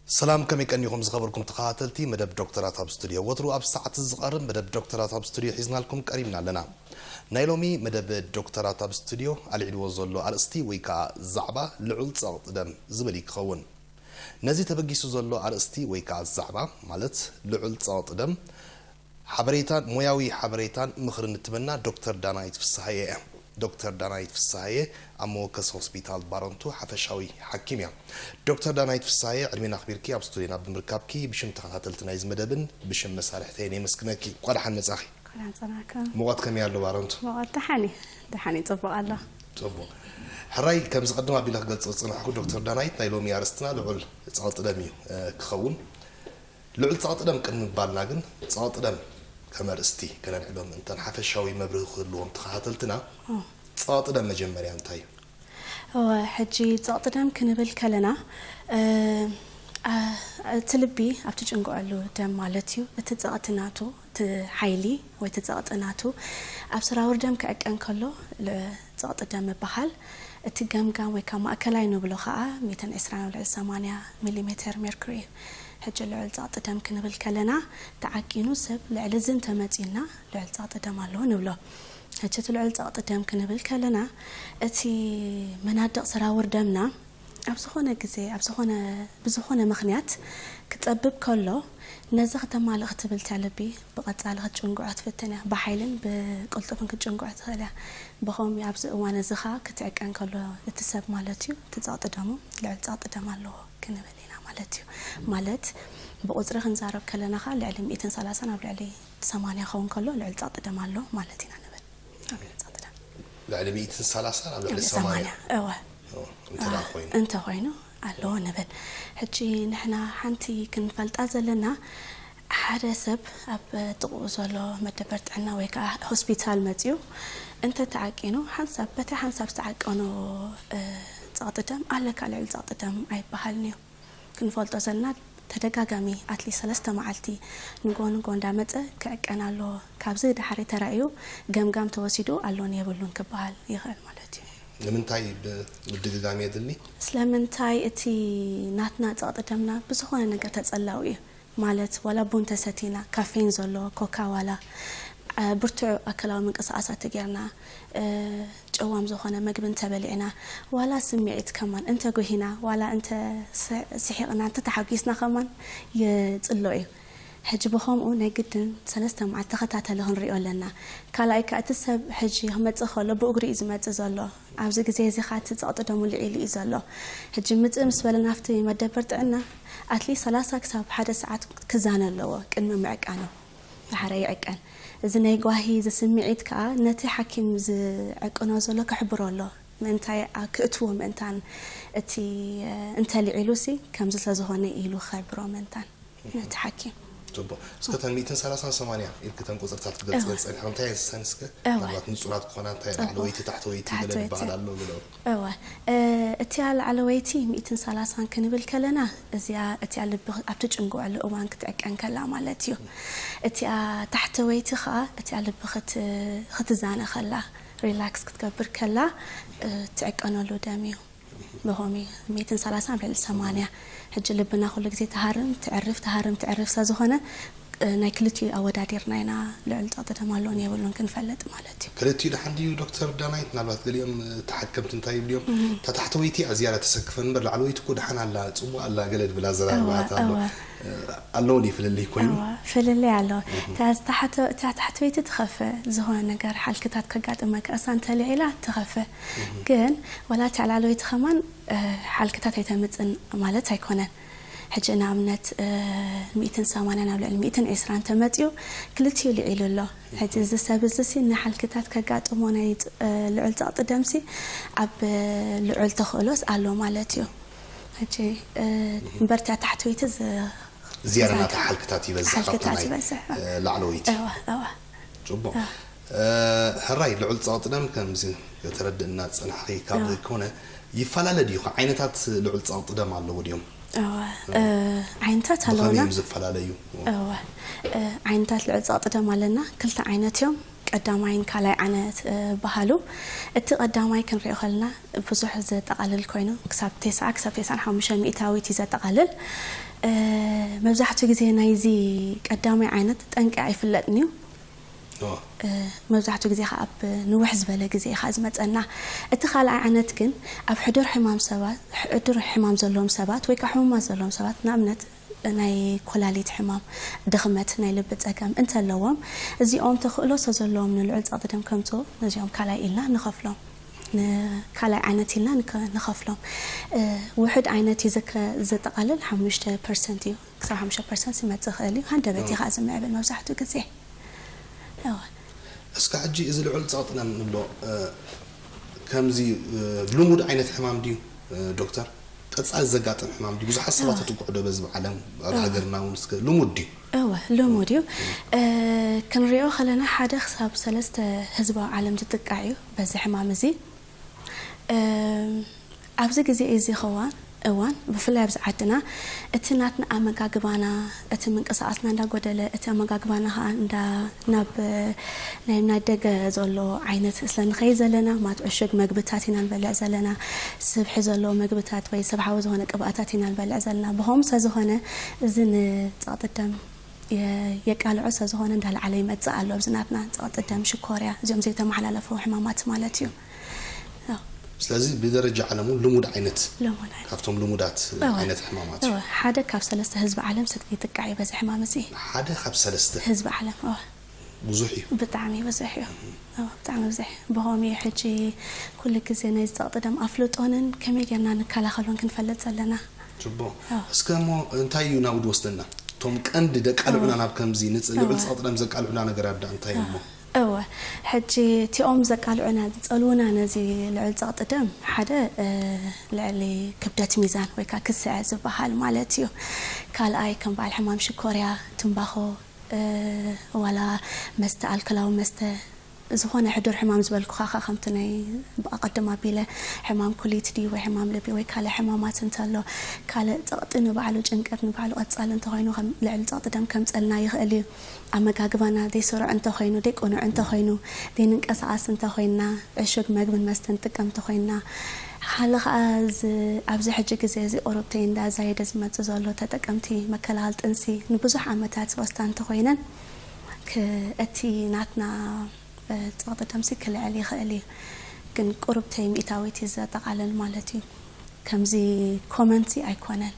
ሰላም፣ ከመይ ቀኒኹም ዝኸበርኩም ተኸታተልቲ መደብ ዶክተራት ኣብ ስቱድዮ? ወትሩ ኣብ ሰዓት ዝቐርብ መደብ ዶክተራት ኣብ ስቱድዮ ሒዝናልኩም ቀሪብና ኣለና። ናይ ሎሚ መደብ ዶክተራት ኣብ ስቱድዮ ኣልዒልዎ ዘሎ ኣርእስቲ ወይ ከዓ ዛዕባ ልዑል ጸቕጢ ደም ዝብል እዩ ክኸውን። ነዚ ተበጊሱ ዘሎ ኣርእስቲ ወይ ከዓ ዛዕባ፣ ማለት ልዑል ጸቕጢ ደም፣ ሓበሬታን ሞያዊ ሓበሬታን ምኽርን እትበና ዶክተር ዳናይት ፍስሃየ እያ። ዶክተር ዳናይት ፍስሃየ ኣብ መወከሲ ሆስፒታል ባረንቱ ሓፈሻዊ ሓኪም እያ። ዶክተር ዳናይት ፍስሃየ፣ ዕድሜና ኣኽቢርኪ ኣብ ስቱድዮና ብምርካብኪ ብሽም ተኸታተልቲ ናይዚ መደብን ብሽም መሳርሕተይን የመስግነኪ። እንኳዕ ደሓን መጻኺ። እንኳዕ ደሓን ጸናሕካ። ሙቐት ከመይ ኣሎ ባረንቱ? ሙቐት ደሓን እዩ። ደሓን እዩ፣ ጽቡቕ ኣሎ። ጽቡቕ። ሕራይ፣ ከምዚ ቅድም ኣቢለ ክገልጾ ዝጸናሕኩ ዶክተር ዳናይት፣ ናይ ሎሚ ኣርእስትና ልዑል ጸቕጢ ደም እዩ፣ እ፣ ክኸውን። ልዑል ጸቕጢ ደም ቅድሚ ምባልና ግን፣ ጸቕጢ ደም ከም ኣርእስቲ ከነልዕሎ ምእንታን ሓፈሻዊ መብርሂ ክህልዎም ተኸታተልትና፣ ኦ። ጸቕጢ ደም መጀመርያ እንታይ እዩ? እወ፣ ሕጂ ጸቕጢ ደም ክንብል ከለና፣ እ፣ ኣ-፣ እቲ ልቢ ኣብቲ ጭንጉዐሉ ደም ማለት እዩ። እቲ ጸቕጢ ናቱ፣ እቲ ሓይሊ ወይ እቲ ጸቕጢ ናቱ ኣብ ሰራውር ደም ክዕቀን ከሎ፣ ል-፣ ጸቕጢ ደም ይበሃል። እቲ ገምጋም ወይ ካብ ማእከላይ ንብሎ ኸኣ ሚእትን ዕስራን ኣብ ልዕሊ ሰማንያ ሚሊሜተር ሜርኩሪ እዩ። ሕጂ ልዑል ጸቕጢ ደም ክንብል ከለና፣ ተዓቂኑ ሰብ ልዕሊ እዚ እንተመጺኡና ልዑል ጸቕጢ ደም ኣለዎ ንብሎ። ሕጂ እቲ ልዑል ጸቕጢ ደም ክንብል ከለና፣ እቲ መናድቕ ሰራውር ደምና ኣብ ዝኾነ ግዜ፣ ኣብ ዝኾነ፣ ብዝኾነ ምኽንያት ክጸብብ ከሎ፣ ነዚ ከተማልእ ክትብል እታ ልቢ ብቐጻሊ ክትጭንጉዖ ትፍትን እያ። ብሓይልን ብቕልጡፍን ክትጭንጉዖ ትኽእል እያ። ብኸምኡ ኣብዚ እዋን እዚ ኸኣ ክትዕቀን ከሎ እቲ ሰብ ማለት እዩ፣ እቲ ጸቕጢ ደሙ ልዑል ጸቕጢ ደም ኣለዎ ክንብል ኢና ማለት እዩ። ማለት ብቑጽሪ ክንዛረብ ከለና ኸኣ ልዕሊ ሚእትን ሰላሳን ኣብ ልዕሊ ሰማንያ ክኸውን ከሎ ልዑል ጸቕጢ ደም ኣሎ ማለት ኢና ንብል። ኣብ ልዕሊ ጸቕጢ ደም። ልዕሊ ሚእትን ሰላሳን ኣብ ልዕሊ ልዕሊ ሰማንያ። ሰማንያ፣ እወ። ኦ፣ እንተ ደኣ አ-፣ ኮይኑ። እንተ ኮይኑ ኣለዎ ንብል። ሕጂ ንሕና ሓንቲ ክንፈልጣ ዘለና፣ ሓደ ሰብ ኣብ ጥቕኡ ዘሎ መደበር ጥዕና ወይ ከኣ ሆስፒታል መጺኡ እንተ ተዓቂኑ፣ ሓንሳብ፣ በቲ ሓንሳብ ዝተዓቀኖ፣ እ፣ ጸቕጢ ደም ኣለካ ልዕሊ ጸቕጢ ደም ኣይበሃልን እዩ። ክንፈልጦ ዘለና፣ ተደጋጋሚ ኣትሊስት ሰለስተ መዓልቲ ንጎ ንጎ እንዳመጸ ክዕቀን ኣለዎ። ካብዚ ድሓር ተራእዩ ገምጋም ተወሲዱ ኣሎን የብሉን ክበሃል ይኽእል ማለት እዩ። ንምንታይ ብ-፣ ምድግጋም የድሊ? ስለምንታይ እቲ ናትና ጸቕጢ ደምና ብዝኾነ ነገር ተጸላዊ እዩ። ማለት ዋላ ቡን ተሰቲና፣ ካፌን ዘሎ፣ ኮካ ዋላ፣ አ፣ ብርቱዕ ኣካላዊ ምንቅስቓሳት ተጌርና፣ እ፣ ጨዋም ዝኾነ መግቢ እንተበሊዕና፣ ዋላ ስምዒት ከማን እንተጎሂና፣ ዋላ እንተ ስ-፣ ስሒቕና፣ እንተተሓጒስና ከማን የጽሎ እዩ። ሕጂ ብኸምኡ ናይ ግድን ሰለስተ መዓልቲ ተኸታተሊ ክንሪኦ ኣለና። ካልኣይ ከኣ እቲ ሰብ ሕጂ ክመጽእ ከሎ ብእግሩ እዩ ዝመጽእ ዘሎ። ኣብዚ ግዜ እዚ ኸኣ እቲ ጸቕጢ ደሙ ልዒሉ እዩ ዘሎ። ሕጂ ምጽእ ምስ በለ ናብቲ መደበር ጥዕና ኣትሊስት ሰላሳ ክሳብ ሓደ ሰዓት ክዛነ ኣለዎ ቅድሚ ምዕቃኑ። ድሓረ ይዕቀን። እዚ ናይ ጓሂ፣ እዚ ስምዒት ከኣ ነቲ ሓኪም ዝዕቅኖ ዘሎ ክሕብሮ ኣሎ። ምእንታይ ኣ-፣ ክእትዎ ምእንታን እቲ፣ እ፣ እንተልዒሉሲ ከምዚ ስለ ዝኾነ ኢሉ ክሕብሮ ምእንታን ነቲ ሓኪም። ጽቡቕ። እስከ እተን ሚእትን ሰላሳን ሰማንያ ኢልኪ እተን ቁጽርታት ክትገልጽ እወ። ጸኒሕኪ፣ እንታይ እየን እስከ? እወ። ምናልባት ንጹራት ክኾና፣ እንታይ እወ። ላዕለወይቲ፣ ታሕተወይቲ፣ ታሕተወይቲ። መደብ ዝበሃል ኣሎ፣ ግለኦ። እወ። እ፣ እቲኣ ላዕለወይቲ ሚእትን ሰላሳን ክንብል ከለና፣ እዚኣ፣ እቲኣ ልቢ ክት-፣ ኣብቲ ጭንጉዐሉ እዋን ክትዕቀን ከላ ማለት እዩ። እቲኣ ታሕተወይቲ ኸኣ፣ እቲኣ ልቢ ክት-፣ ክትዛነ ከላ፣ ሪላክስ ክትገብር ከላ፣ እ፣ ትዕቀነሉ ደም እዩ። ብኸምኡ ሚእትን ሰላሳን ኣብ ልዕሊ ሰማንያ። ሕጂ ልብና ኩሉ ግዜ ትሃርም፣ ትዕርፍ፣ ትሃርም፣ ትዕርፍ ስለ ዝኾነ፣ እ፣ ናይ ክልቲኡ ኣወዳዲርና ኢና ልዑል ጸቕጢ ደም ኣሎን የብሉን ክንፈልጥ ማለት እዩ። ክልቲኡ ደሓን ድዩ ዶክተር ዳናይት? ምናልባት ገሊኦም፣ እ፣ ተሓከምቲ እንታይ ይብሉ እዮም? እም። እታ ታሕተወይቲ እያ ዝያዳ ተሰክፈን እምበር ላዕለወይቲ እኮ ደሓን ኣላ፣ ጽቡቕ ኣላ፣ ገለ ዝብል ኣዘራርባታት እወ፣ ኣሎ። እወ። እ፣ ኣለዎ ድዩ ፍልልይ ኮይኑ? እወ፣ ፍልልይ ኣሎ። እም። እታ ታሕተ-፣ እታ ታሕተወይቲ ትኸፍእ፣ ዝኾነ ነገር ሓልክታት ከጋጥመካ እሳ እንተልዒላ ትኸፍእ። እም። ግን ዋላ እታ ላዕለወይቲ ከማን፣ እ፣ ሓልክታት ኣይተምጽን ማለት ኣይኮነን። ሕጂ ንኣብነት፣ እ፣ ሚእትን ሰማንያን ኣብ ልዕሊ ሚእትን ዕስራን እንተመጺኡ ክልቲኡ ልዒሉ ኣሎ። ሕጂ እዚ ሰብ እዚ ሲ ንሓልክታት ከጋጥሞ ናይ ፅ-፣ እ፣ ልዑል ጸቕጢ ደምሲ ኣብ ልዑል ተኽእሎስ ኣሎ ማለት እዩ። ሕጂ፣ እ፣ እም። እምበር እታ ታሕተወይቲ ዝ-፣ ዝያዳ ናታ ዝያዳ ሓልክታት ይበዝሕ ሓልክታት ካብታ ናይ፣ ይበዝሕ። እ፣ ላዕለወይቲ። እወ፣ እወ። ጽቡቕ። እወ። እ፣ ሕራይ ልዑል ጸቕጢ ደም ከምዚ ከተረድእና ዝጸናሕኺ ካብ እወ። ዘይኮነ፣ ይፈላለ ድዩ? ዓይነታት ልዑል ጸቕጢ ደም ኣለዉ ድዮም? እወ፣ እወ። እ፣ ዓይነታት ብኸመይ ኣለዉና። እዮም ዝፈላለዩ? እወ። እ፣ ዓይነታት ልዑል ጸቕጢ ደም ኣለና። ክልተ ዓይነት እዮም። ቀዳማይን ካልኣይ ዓይነት፣ እ፣ በሃሉ። እቲ ቀዳማይ ክንሪኦ ከለና ብዙሕ ዘጠቓልል ኮይኑ ክሳብ ተስዓ ክሳብ ተስዓን ሓሙሽተ ሚእታዊት እዩ ዘጠቓልል። እ፣ መብዛሕትኡ ግዜ ናይዚ ቀዳማይ ዓይነት ጠንቂ ኣይፍለጥን እዩ። ኦ። እ፣ መብዛሕትኡ ግዜ ከኣ ኣብ ንውሕ ዝበለ ግዜ ኢኻ ዝመጸና። እቲ ካልኣይ ዓይነት ግን ኣብ ሕዱር ሕማም ሰባት፣ ሕዱር ሕማም ዘለዎም ሰባት ወይ ከኣ ሕሙማት ዘለዎም ሰባት፣ ንኣብነት ናይ ኮላሊት ሕማም፣ ድኽመት፣ ናይ ልቢ ጸገም እንተለዎም፣ እዚኦም ተኽእሎ ስለ ዘለዎም ንልዑል ጸቕጢ ደም ከምጽኡ፣ ነዚኦም ካልኣይ ኢልና ንኸፍሎም። ንካልኣይ ዓይነት ኢልና ንከ-፣ ንኸፍሎም። እ፣ ውሑድ ዓይነት እዩ ዘከ-፣ ዘጠቓልል ሓሙሽተ ፐርሰንት እዩ፣ ክሳብ ሓሙሽተ ፐርሰንት ዝመጽእ ይኽእል እዩ። ሃንደበት እዩ ኦ። ከኣ ዝምዕብል መብዛሕትኡ ግዜ። እወ። እስከ ሕጂ እዚ ልዑል ጸቕጢ ደም ንብሎ፣ እ፣ ከምዚ፣ እ፣ ልሙድ ዓይነት ሕማም ድዩ፣ እ፣ ዶክተር? ቀጻሊ ዘጋጥም ሕማም ድዩ? ብዙሓት ሰባት እወ። ትጉዕዶ በዚ ዓለም፣ ኣብ እወ። ሃገርና እውን እስከ ልሙድ ድዩ? እወ፣ ልሙድ እዩ። እ፣ ክንሪኦ ከለና ሓደ ክሳብ ሰለስተ ህዝባዊ ዓለም ዝጥቃዕ እዩ በዚ ሕማም እዚ። እ፣ ኣብዚ ግዜ እዚ ኸዋን እዋን፣ ብፍላይ ኣብዚ ዓድና፣ እቲ ናትና ኣመጋግባና፣ እቲ ምንቅስቓስና እንዳጎደለ፣ እቲ ኣመጋግባና ኸኣ እንዳ-፣ ናብ፣ እ፣ ናይ፣ ናይ ደገ ዘሎ ዓይነት ስለ ንኸይድ ዘለና፣ ማለት ዕሹግ መግብታት ኢና ንበልዕ ዘለና፣ ስብሒ ዘለዎ መግብታት ወይ ስብሓዊ ዝኾነ ቅብኣታት ኢና ንበልዕ ዘለና። ብኸምኡ ስለ ዝኾነ፣ እዚ ንጸቕጢ ደም የ-፣ የቃልዖ ስለ ዝኾነ፣ እንዳለዓለ ይመጽእ ኣሎ። ኣብዚ ናትና ጸቕጢ ደም፣ ሽኮርያ፣ እዚኦም ዘይተመሓላለፉ ሕማማት ማለት እዩ። ኣዎ። ስለዚ ብደረጃ ዓለም እውን ልሙድ ዓይነት፣ ልሙድ ዓይነት። ካብቶም ልሙዳት እወ። ዓይነት ሕማማት እዩ። እወ፣ ሓደ ካብ ሰለስተ ህዝቢ ዓለም ስት-፣ ይጥቃዕ እዩ በዚ ሕማም እዚ። ሓደ ካብ ሰለስተ? ህዝቢ ዓለም፣ እወ። ብዙሕ እዩ። ብጣዕሚ ብዙሕ እዩ። እወ፣ ብጣዕሚ ብዙሕ እዩ። ብኸምኡ እዩ ሕጂ ኩሉ ግዜ ናይ ጸቕጢ ደም ኣፍልጦንን ከመይ ጌርና ንከላኸሎን ክንፈልጥ ዘለና። ጽቡቕ። እወ። እስከ እሞ እንታይ እዩ ናብኡ ዝወስደና? እቶም ቀንዲ ደቃልዑና እወ። ናብ ከምዚ ንጽ-፣ ልዑል እወ። ጸቕጢ ደም ዘቃልዑና ነገራት ደኣ እንታይ እሞ? እወ፣ ሕጂ እቲኦም ዘቃልዑና፣ ዝጸልዉና ነዚ ልዑል ጸቕጢ ደም፣ ሓደ፣ እ፣ ልዕሊ ክብደት ሚዛን ወይ ከኣ ክስዐ ዝበሃል ማለት እዩ። ካልኣይ ከም በዓል ሕማም ሽኮርያ፣ ትምባኾ፣ እ፣ ዋላ መስተ፣ ኣልኮላዊ መስተ፣ ዝኾነ ሕዱር ሕማም ዝበልኩኻ ከኣ ከምቲ ናይ ብኣቐድም ኣቢለ ሕማም ኩሊት ድዩ ወይ ሕማም ልቢ ወይ ካልእ ሕማማት እንተሎ፣ ካልእ ጸቕጢ ንባዕሉ፣ ጭንቀት ንባዕሉ ቀጻሊ እንተኾይኑ ከም ልዕሊ ጸቕጢ ደም ከምጸልና ይኽእል እዩ። ኣመጋግባና ዘይስሩዕ እንተኾይኑ፣ ዘይቅኑዕ እንተኾይኑ፣ ዘይንንቀሳቐስ እንተኾይንና፣ ዕሹግ መግብን መስተን ንጥቀም እንተኾይንና፣ ሓለ ኸኣ እዚ፣ ኣብዚ ሕጂ ግዜ እዚ ቁሩብተይ እንዳዛየደ ዝመጽእ ዘሎ ተጠቀምቲ መከላኸሊ ጥንሲ ንብዙሕ ዓመታት ዝወስዳ እንተኾይነን፣ ክ-፣ እቲ ናትና፣ እ፣ ጸቕጢ ደምሲ ክልዕል ይኽእል እዩ። ግን ቁሩብተይ ሚእታዊት እዩ ዘጠቓልል ማለት እዩ። ከምዚ ኮመንሲ ኣይኮነን።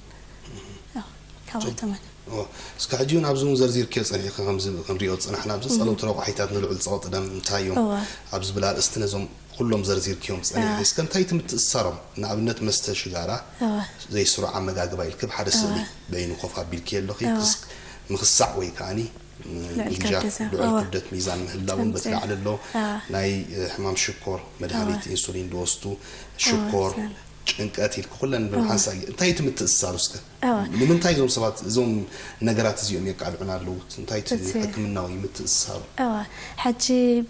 እም። ኣዎ፣ ካብኣቶም ጽቡቅ። ኣዎ፣ እስከ ሕጂ እውን ኣብዚ እውን ዘርዚርክዮ ጸኒሕኪ፣ ከምዚ ክንሪኦ ዝጸናሕና፣ ኣብዚ እም። ጸለውቲ ረቋሒታት ንልዑል ጸቕጢ ደም እንታይ እዮም? እወ። ኣብ ዝብል ኣርእስቲ ነዞም ኩሎም ዘርዚርክዮም ጸኒሕኪ። እወ። እስከ እንታይ እቲ ምትእስሳሮም? ንኣብነት መስተ ሽጋራ፣ እወ። ዘይስሩዕ ኣመጋግባ ኢልኪ ብሓደ ስእሊ እወ። በይኑ ኮፍ ኣቢልክዮ ኣለኺ። እወ። ክስ-፣ ምኽሳዕ ወይ ከኣኒ፣ ም፣ ልዑል ኢንጃር፣ ክብደት፣ ልዑል እወ። ክብደት ሚዛን ምህላውን በቲ ተምጽእ። ላዕሊ ኣሎ እወ። ናይ፣ እ፣ ሕማም ሽኮር መድሃኒት እወ። ኢንሱሊን ዝወስዱ፣ እወ፣ ሽኮር፣ ሰላም። ጭንቀት ኢልኪ ኩለን እወ። ብሓንሳእ እንታይ እቲ ምትእስሳሩ እስከ? እወ። ንምንታይ እዞም ሰባት እዞም ነገራት እዚኦም የቃልዑና ኣለዉ? እንታይ እቲ እቲ ሕክምናዊ ምትእስሳሩ? እወ። ሕጂ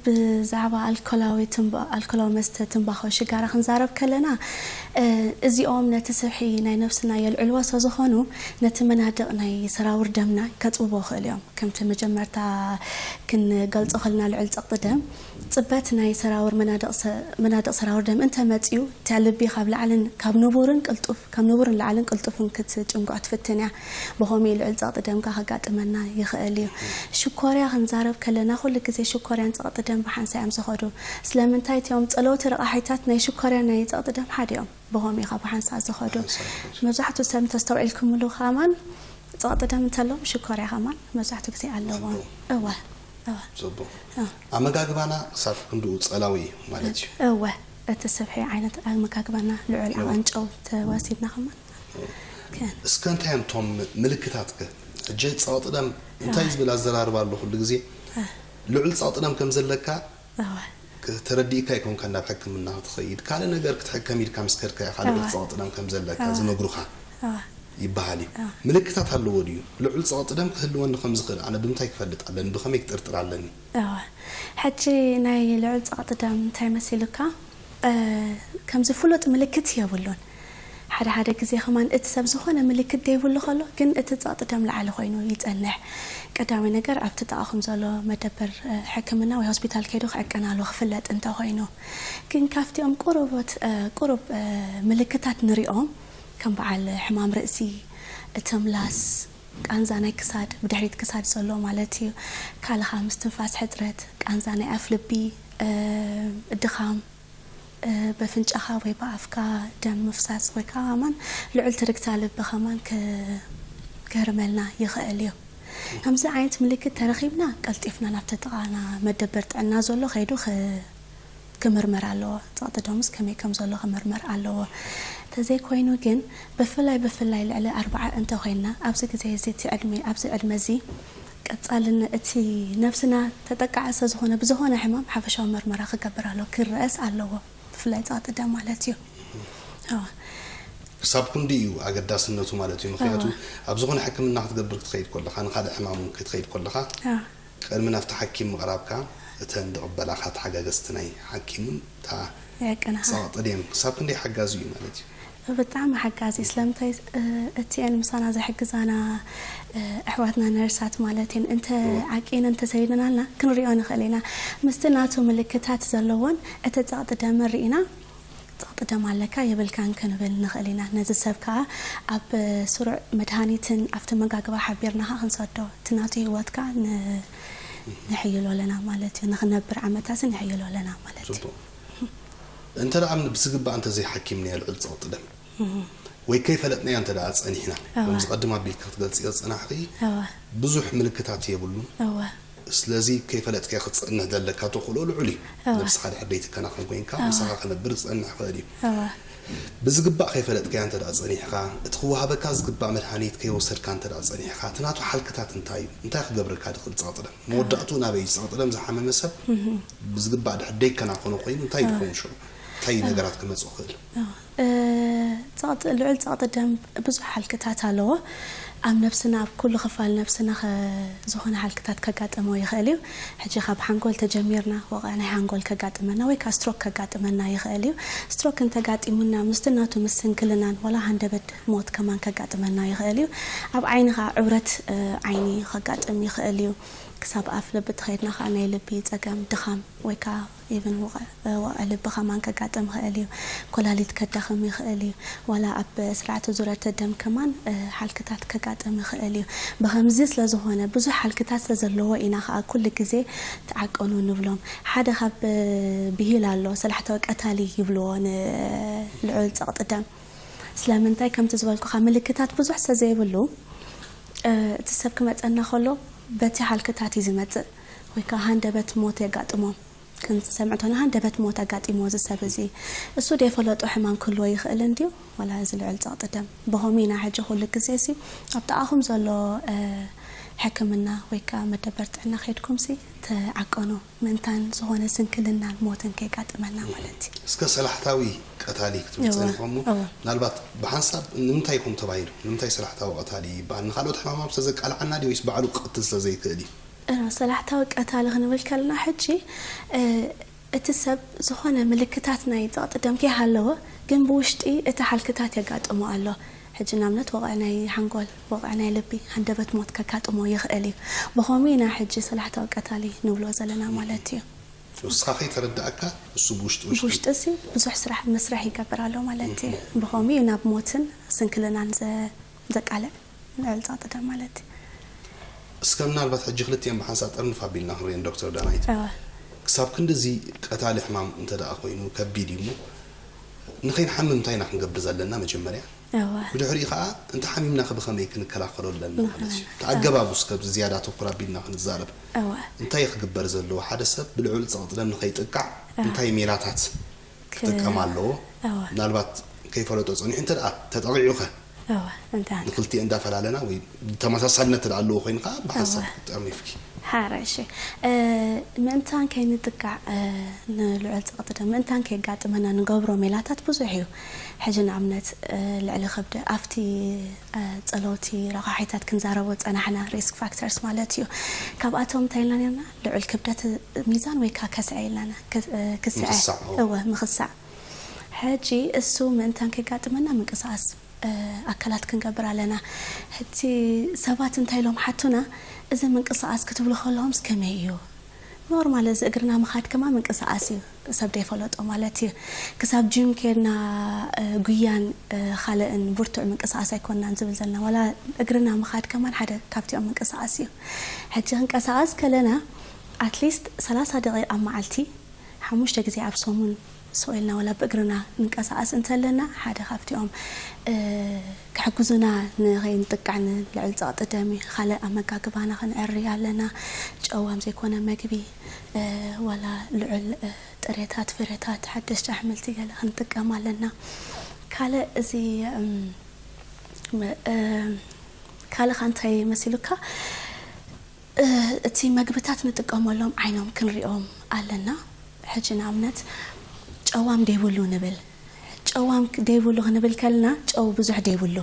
ብዛዕባ ኣልኮላዊ ትንባ-፣ ኣልኮላዊ መስተ፣ ትንባኾ፣ ሽጋራ ክንዛረብ ከለና፣ እ፣ እዚኦም ነቲ ስብሒ ናይ ነብስና የልዕልዎ ስለ ዝኾኑ፣ ነቲ መናድቕ ናይ ሰራውር ደምና ከጽብቦ ይኽእሉ እዮም። ከምቲ መጀመርታ ክንገልጾ ከለና ልዑል ጸቕጢ ደም፣ ጽበት ናይ ሰራውር መናድቕ ሰ-፣ መናድቕ ሰራውር ደም እንተመጽዩ፣ እታ ልቢ ካብ ላዕልን፣ ካብ ንቡርን ቅልጡፍ፣ ካብ ንቡርን ላዕልን ቅልጡፍን ክትጭንጉዕ ትፍትን እያ። ብኸምኡ ልዑል ጸቕጢ ደም ከኣ ከጋጥመና ይኽእል እዩ። ሽኮርያ ክንዛረብ ከለና፣ ኩሉ ግዜ ሽኮርያን ጸቕጢ ደም ብሓንሳእ እዮም ዝኸዱ። ስለምንታይ? እቲኦም ጸለውቲ ረቓሒታት ናይ ሽኮርያን ናይ ጸቕጢ ደም ሓደ እዮም። ብኸምኡ ኢኻ ብሓንሳእ ዝኸዱ። ብሓንሳእ ዝኸዱ። መብዛሕትኡ ሰብ እንተስተውዒልኩምሉ ከማን፣ ጸቕጢ ደም እንተለዎም ሽኮርያ ከማን መብዛሕትኡ ግዜ ኣለዎም። ኣለዎም። እወ፣ እወ። ጽቡቕ። እወ። ኣመጋግባና ክሳብ ክንድኡ ጸላዊ እዩ ማለት እዩ። እወ፣ እቲ ስብሒ ዓይነት ኣመጋግባና ልዑል እወ። ዓቐን ጨው ተወሲድና ከማን። እወ። ከ- እስከ እንታይ እዮም እቶም ምልክታትከ? ሕጂ ጸቕጢ ደም እንታይ እወ። ዝብል ኣዘራርባ ኣሎ ኩሉ ግዜ? እወ። ልዑል ጸቕጢ ደም ከም ዘለካ እወ። ክ-፣ ተረዲእካ ኣይኮንካ ናብ ሕክምና ክትኸይድ፣ ካልእ ነገር ክትሕከም ኢልካ ምስ ከድካ ኢኻ ልዑል እወ። ጸቕጢ ደም ከም ዘለካ እወ። ዝነግሩኻ እወ። ይበሃል እዩ። እወ። ምልክታት ኣለዎ ድዩ? ልዑል ጸቕጢ ደም ክህልወኒ ከም ዝኽእል ኣነ ብምንታይ ክፈልጥ ኣለኒ? ብኸመይ ክጥርጥር ኣለኒ? እወ። ሕጂ ናይ ልዑል ጸቕጢ ደም እንታይ መሲሉካ? እ፣ ከምዚ ፍሉጥ ምልክት የብሉን። ሓደ ሓደ ግዜ ከማን እቲ ሰብ ዝኾነ ምልክት ዘይብሉ ከሎ ግን እቲ ጸቕጢ ደም ላዕሊ ኮይኑ ይጸንሕ። ቀዳማይ ነገር ኣብቲ ጥቓኹም ዘሎ መደበር ሕክምና ወይ ሆስፒታል ከይዱ ክዕቀናሉ ክፍለጥ እንተኾይኑ፣ ግን ካብቲኦም ቁሩቦት ቁሩብ ምልክታት ንሪኦም ከም በዓል ሕማም ርእሲ፣ እቲ ምላስ፣ ቃንዛ ናይ ክሳድ፣ ብድሕሪት ክሳድ ዘሎ ማለት እዩ። ካልኻ ምስትንፋስ ሕጽረት፣ ቃንዛ ናይ ኣፍ ልቢ፣ ድኻም፣ በፍንጫኻ ወይ ብኣፍካ ደም ምፍሳስ ወይ ከዓ ከማን ልዑል ትርግታ ልቢ ከማን ክህርመልና ይኽእል እዩ። ከምዚ ዓይነት ምልክት ተረኺብና ቀልጢፍና ናብቲ ጥቓና መደበር ጥዕና ዘሎ ከይዱ ክምርመር ኣለዎ። ጸቕጢ ደሙስ ከመይ ከም ዘሎ ክምርመር ኣለዎ። ተዘይኮይኑ ግን ብፍላይ ብፍላይ ልዕሊ ኣርባዓ እንተኾይንና ኣብዚ ግዜ እዚ እቲ ዕድመ ኣብዚ ዕድመ እዚ ቀጻልን እቲ ነብስና ተጠቃዒ ስለ ዝኾነ ብዝኾነ ሕማም ሓፈሻዊ መርመራ ክገብር ኣለዎ፣ ክረኣስ ኣለዎ። ብፍላይ ጸቕጢ ደም ማለት እዩ። እወ። ክሳብ ክንዲ እዩ ኣገዳስነቱ ማለት እዩ። ምክንያቱ እወ። ኣብ ዝኾነ ሕክምና ክትገብር ክትኸይድ ከለኻ፣ ንኻልእ ሕማም እውን ክትኸይድ ከለኻ፣ እወ። ቅድሚ ናብቲ ሓኪም ምቕራብካ እተን ዝቕበላኻ ተሓጋገዝቲ ናይ ሓኪም እውን እታ የቅንኻ። ጸቕጢ ደም ክሳብ ክንደይ ሓጋዚ እዩ ማለት እዩ። ብጣዕሚ ሓጋዚ። ስለምንታይ እቲአን ምሳና ዝሕግዛና ኣሕዋትና ነርሳት ማለት እየን እንተ ዓቂን እንተ ሰይድናልና ክንሪኦ ንኽእል ኢና። ምስቲ ናቱ ምልክታት ዘለዎን እቲ ጸቕጢ ደም ርኢና ጸቕጢ ደም ኣለካ የብልካን ክንብል ንኽእል ኢና። ነዚ ሰብ ከዓ ኣብ ስሩዕ መድሃኒትን ኣብቲ መጋግባ ሓቢርና ከዓ ክንሰዶ እቲ ናቱ ህይወት ከዓ ንሕይሎ ኣለና ማለት እዩ። ንኽነብር ዓመታትን ንሕይሎ ኣለና ማለት እዩ። እንተ ደኣ ብዝግባእ እንተ ዘይሓኪምናዮ ልዑል ጸቕጢ ደም ወይ ከይፈለጥናዮ እንተ ደኣ ጸኒሕና፣ እወ። ከምዚ ቀድም ኣቢልኪ ክትገልጽዮ ዝጸናሕኺ፣ እወ። ብዙሕ ምልክታት የብሉን። እወ። ስለዚ ከይፈለጥካዮ ክትጸንሕ ዘለካ ተኽእሎ ልዑል እዩ። እወ። ነብስኻ ድሕር ደይትከናኸን ኮይንካ፣ እወ። ምሳኻ ክነብር ክጸንሕ ይኽእል እዩ። እወ። ብዝግባእ ከይፈለጥካዮ እንተ ደኣ ጸኒሕካ፣ እቲ ክወሃበካ ዝግባእ መድሃኒት ከይወሰድካ እንተ ደኣ ጸኒሕካ፣ እቲ ናቱ ሓልክታት እንታይ እዩ? እንታይ ክገብረካ ድኽእል ጸቕጢ ደም? መወዳእትኡ ናበይ እዩ? ጸቕጢ ደም ዝሓመመ ሰብ ብዝግባእ ድሕር ደይከናኸኖ ኮይኑ እንታይ እዩ ዝኸውን ሽዑ? እንታይ እዩ ነገራት ክመጽእ ክእል? ጸቕጢ ልዑል ጸቕጢ ደም ብዙሕ ሓልክታት ኣለዎ። ኣብ ነብስና ኣብ ኩሉ ክፋል ነብስና ዝኾነ ሓልክታት ከጋጥሞ ይኽእል እዩ። ሕጂ ካብ ሓንጎል ተጀሚርና ወቕዒ ናይ ሓንጎል ከጋጥመና ወይ ከዓ ስትሮክ ከጋጥመና ይኽእል እዩ። ስትሮክ እንተጋጢሙና ምስቲ ናቱ ምስ ስንክልናን ወላ ሃንደበት ሞት ከማን ከጋጥመና ይኽእል እዩ። ኣብ ዓይኒ ከዓ ዕብረት ዓይኒ ከጋጥም ይኽእል እዩ። ክሳብ ኣፍ ልቢ ተኸይድና ከዓ ናይ ልቢ ጸገም ድኻም ወይ ከዓ ኢቭን ወቕዒ ልቢ ከማን ከጋጥም ይኽእል እዩ። ኮላሊት ከዳኽም ይኽእል እዩ። ዋላ ኣብ ስርዓተ ዙረተ ደም ከማን ሓልክታት ከጋጥም ይኽእል እዩ። ብኸምዚ ስለ ዝኾነ ብዙሕ ሓልክታት ስለ ዘለዎ ኢና ከዓ ኩሉ ግዜ ተዓቀኑ ንብሎም። ሓደ ካብ ብሂል ኣሎ ሰላሕታዊ ቀታሊ ይብልዎ ንልዑል ጸቕጢ ደም። ስለምንታይ ከምቲ ዝበልኩኻ ምልክታት ብዙሕ ስለ ዘይብሉ እቲ ሰብ ክመፀና ከሎ በቲ ሓልክታት እዩ ዝመፅእ ወይ ከዓ ሃንደበት ሞት የጋጥሞም። ክንሰምዕ እንተና ሃንደበት ሞት ኣጋጢሞ እዚ ሰብ እዚ እሱ ደይፈለጦ ሕማም ክህልዎ ይኽእል እንድዩ ዋላ እዚ ልዑል ጸቕጢ ደም። ብኸምኡ ኢና ሕጂ ኩሉ ግዜ ሲ ኣብ ጥቓኹም ዘሎ ሕክምና ወይ ከዓ መደበር ጥዕና ከይድኩም ሲ ተዓቀኑ ምእንታን ዝኾነ ስንክልናን ሞትን ከይጋጥመና ማለት እዩ። እስከ ሰላሕታዊ ቀታሊ ክትብል እወ፣ ጸኒሖም እሞ እወ። ምናልባት ብሓንሳብ ንምንታይ ኢኹም ተባሂሉ? ንምንታይ ሰላሕታዊ ቀታሊ ይበሃል? ንኻልኦት ሕማማት ስለዘቃልዓና ድዩ ወይስ ባዕሉ ክቐትል ስለዘይክእል እዩ? እወ፣ ሰላሕታዊ ቀታሊ ክንብል ከለና ሕጂ እ፣ እቲ ሰብ ዝኾነ ምልክታት ናይ ጸቕጢ ደም ከይሃለወ ግን ብውሽጢ እቲ ሓልክታት የጋጥሞ ኣሎ። ሕጂ ንኣብነት ወቕዒ ናይ ሓንጎል፣ ወቕዒ ናይ ልቢ፣ ሃንደበት ሞት ከጋጥሞ ይኽእል እዩ። ብኸምኡ ኢና ሕጂ ሰላሕታዊ ቀታሊ ንብሎ ዘለና ማለት እዩ። ንስኻ ከይተረዳእካ እሱ ብውሽጢ ውሽጢ ብውሽጢ ሲ ብዙሕ ስራሕ መስርሕ ይገብር ኣሎ ማለት እዩ። ብኸምኡ እዩ ናብ ሞትን ስንክልናን ዘ- ዘቃልዕ። ልዕል ጸቕጢ ደም ማለት እዩ። እስከ ምናልባት ሕጂ ክልቲኦም ብሓንሳብ ጥርንፍ ኣቢልና ክንሪኤን ዶክተር ዳናይት። እወ። ክሳብ ክንድዚ ቀታሊ ሕማም እንተ ደኣ ኮይኑ ከቢድ እዩ እሞ ንኸይንሓምም እንታይ ኢና ክንገብር ዘለና መጀመርያ? እወ። ብድሕሪኡ ከዓ እንተ ሓሚምና ከ ብኸመይ ክንከላኸሎ ኣለና ንኽእል። ማለት እዩ? እቲ ኣገባብ እስከ ኣብዚ ዝያዳ ተኩር ኣቢልና ክንዛረብ። እወ። እንታይ ክግበር ዘለዎ ሓደ ሰብ ብልዑል ጸቕጢ ደም ንኸይጥቃዕ እወ። እንታይ ሜላታት ክጥቀም ኣለዎ። እወ። ምናልባት ከይፈለጦ ጸኒሑ እንተ ደኣ ተጠቒዑ ከ? እወ፣ እንታይ ንክልቲኡ እንዳፈላለና ወይ ተመሳሳልነት እንተ ደኣ ኣለዎ ኮይኑ ከኣ ብሓንሳብ እወ። ጠርኒፍኪ። ሓራይ እሺ። እ፣ ምእንታን ከይንጥቃዕ እ፣ ንልዑል ጸቕጢ ደም ምእንታን ከየጋጥመና ንገብሮ ሜላታት ብዙሕ እዩ። ሕጂ ንኣብነት እ፣ ልዕሊ ከብዲ ኣብቲ እ፣ ጸለውቲ ረቋሒታት ክንዛረቦ ጸናሕና ሪስክ ፋክተርስ ማለት እዩ። ካብኣቶም እንታይ ኢልና ነርና? ልዑል ክብደት ሚዛን ወይ ከኣ ከስዐ ኢልና ነ- ከ- እ፣ ክስዐ ምኽሳዕ፣ እወ። እወ ምኽሳዕ። ሕጂ እሱ ምእንታን ከጋጥመና ምንቅስቃስ ኣካላት ክንገብር ኣለና። ሕጂ ሰባት እንታይ ኢሎም ሓቱና፣ እዚ ምንቅስቃስ ክትብሉ ከለኹም ከመይ እዩ? ኖርማል፣ እዚ እግርና ምኻድ ከማ ምንቅስቃስ እዩ፣ ሰብ ደይፈለጦ ማለት እዩ። ክሳብ ጂም ኬድና ጉያን ካልእን ብርቱዕ ምንቅስቃስ ኣይኮንናን ዝብል ዘለና፣ ዋላ እግርና ምኻድ ከማን ሓደ ካብቲኦም ምንቅስቃስ እዩ። ሕጂ ክንቀሳቀስ ከለና ኣትሊስት ሰላሳ ደቂቃ ኣብ መዓልቲ ሓሙሽተ ግዜ ኣብ ሰሙን ስቕ ኢልና ዋላ ብእግርና ንንቀሳቐስ እንተለና፣ ሓደ ካብቲኦም ክሕግዙና ንኸይንጥቃዕ ንልዕል ጸቕጢ ደም እዩ። ካልእ ኣመጋግባና ክንዕሪ ኣለና። ጨዋም ዘይኮነ መግቢ፣ ዋላ ልዑል ጥሬታት፣ ፍረታት፣ ሓደሽቲ ኣሕምልቲ ገለ ክንጥቀም ኣለና። ካልእ እዚ ካልእ እንታይ መሲሉካ? እቲ መግብታት ንጥቀመሎም ዓይኖም ክንሪኦም ኣለና። ሕጂ ንኣብነት ጨዋም ደይብሉ ንብል። ጨዋም ደይብሉ ክንብል ከልና ጨው ብዙሕ ደይብሉ።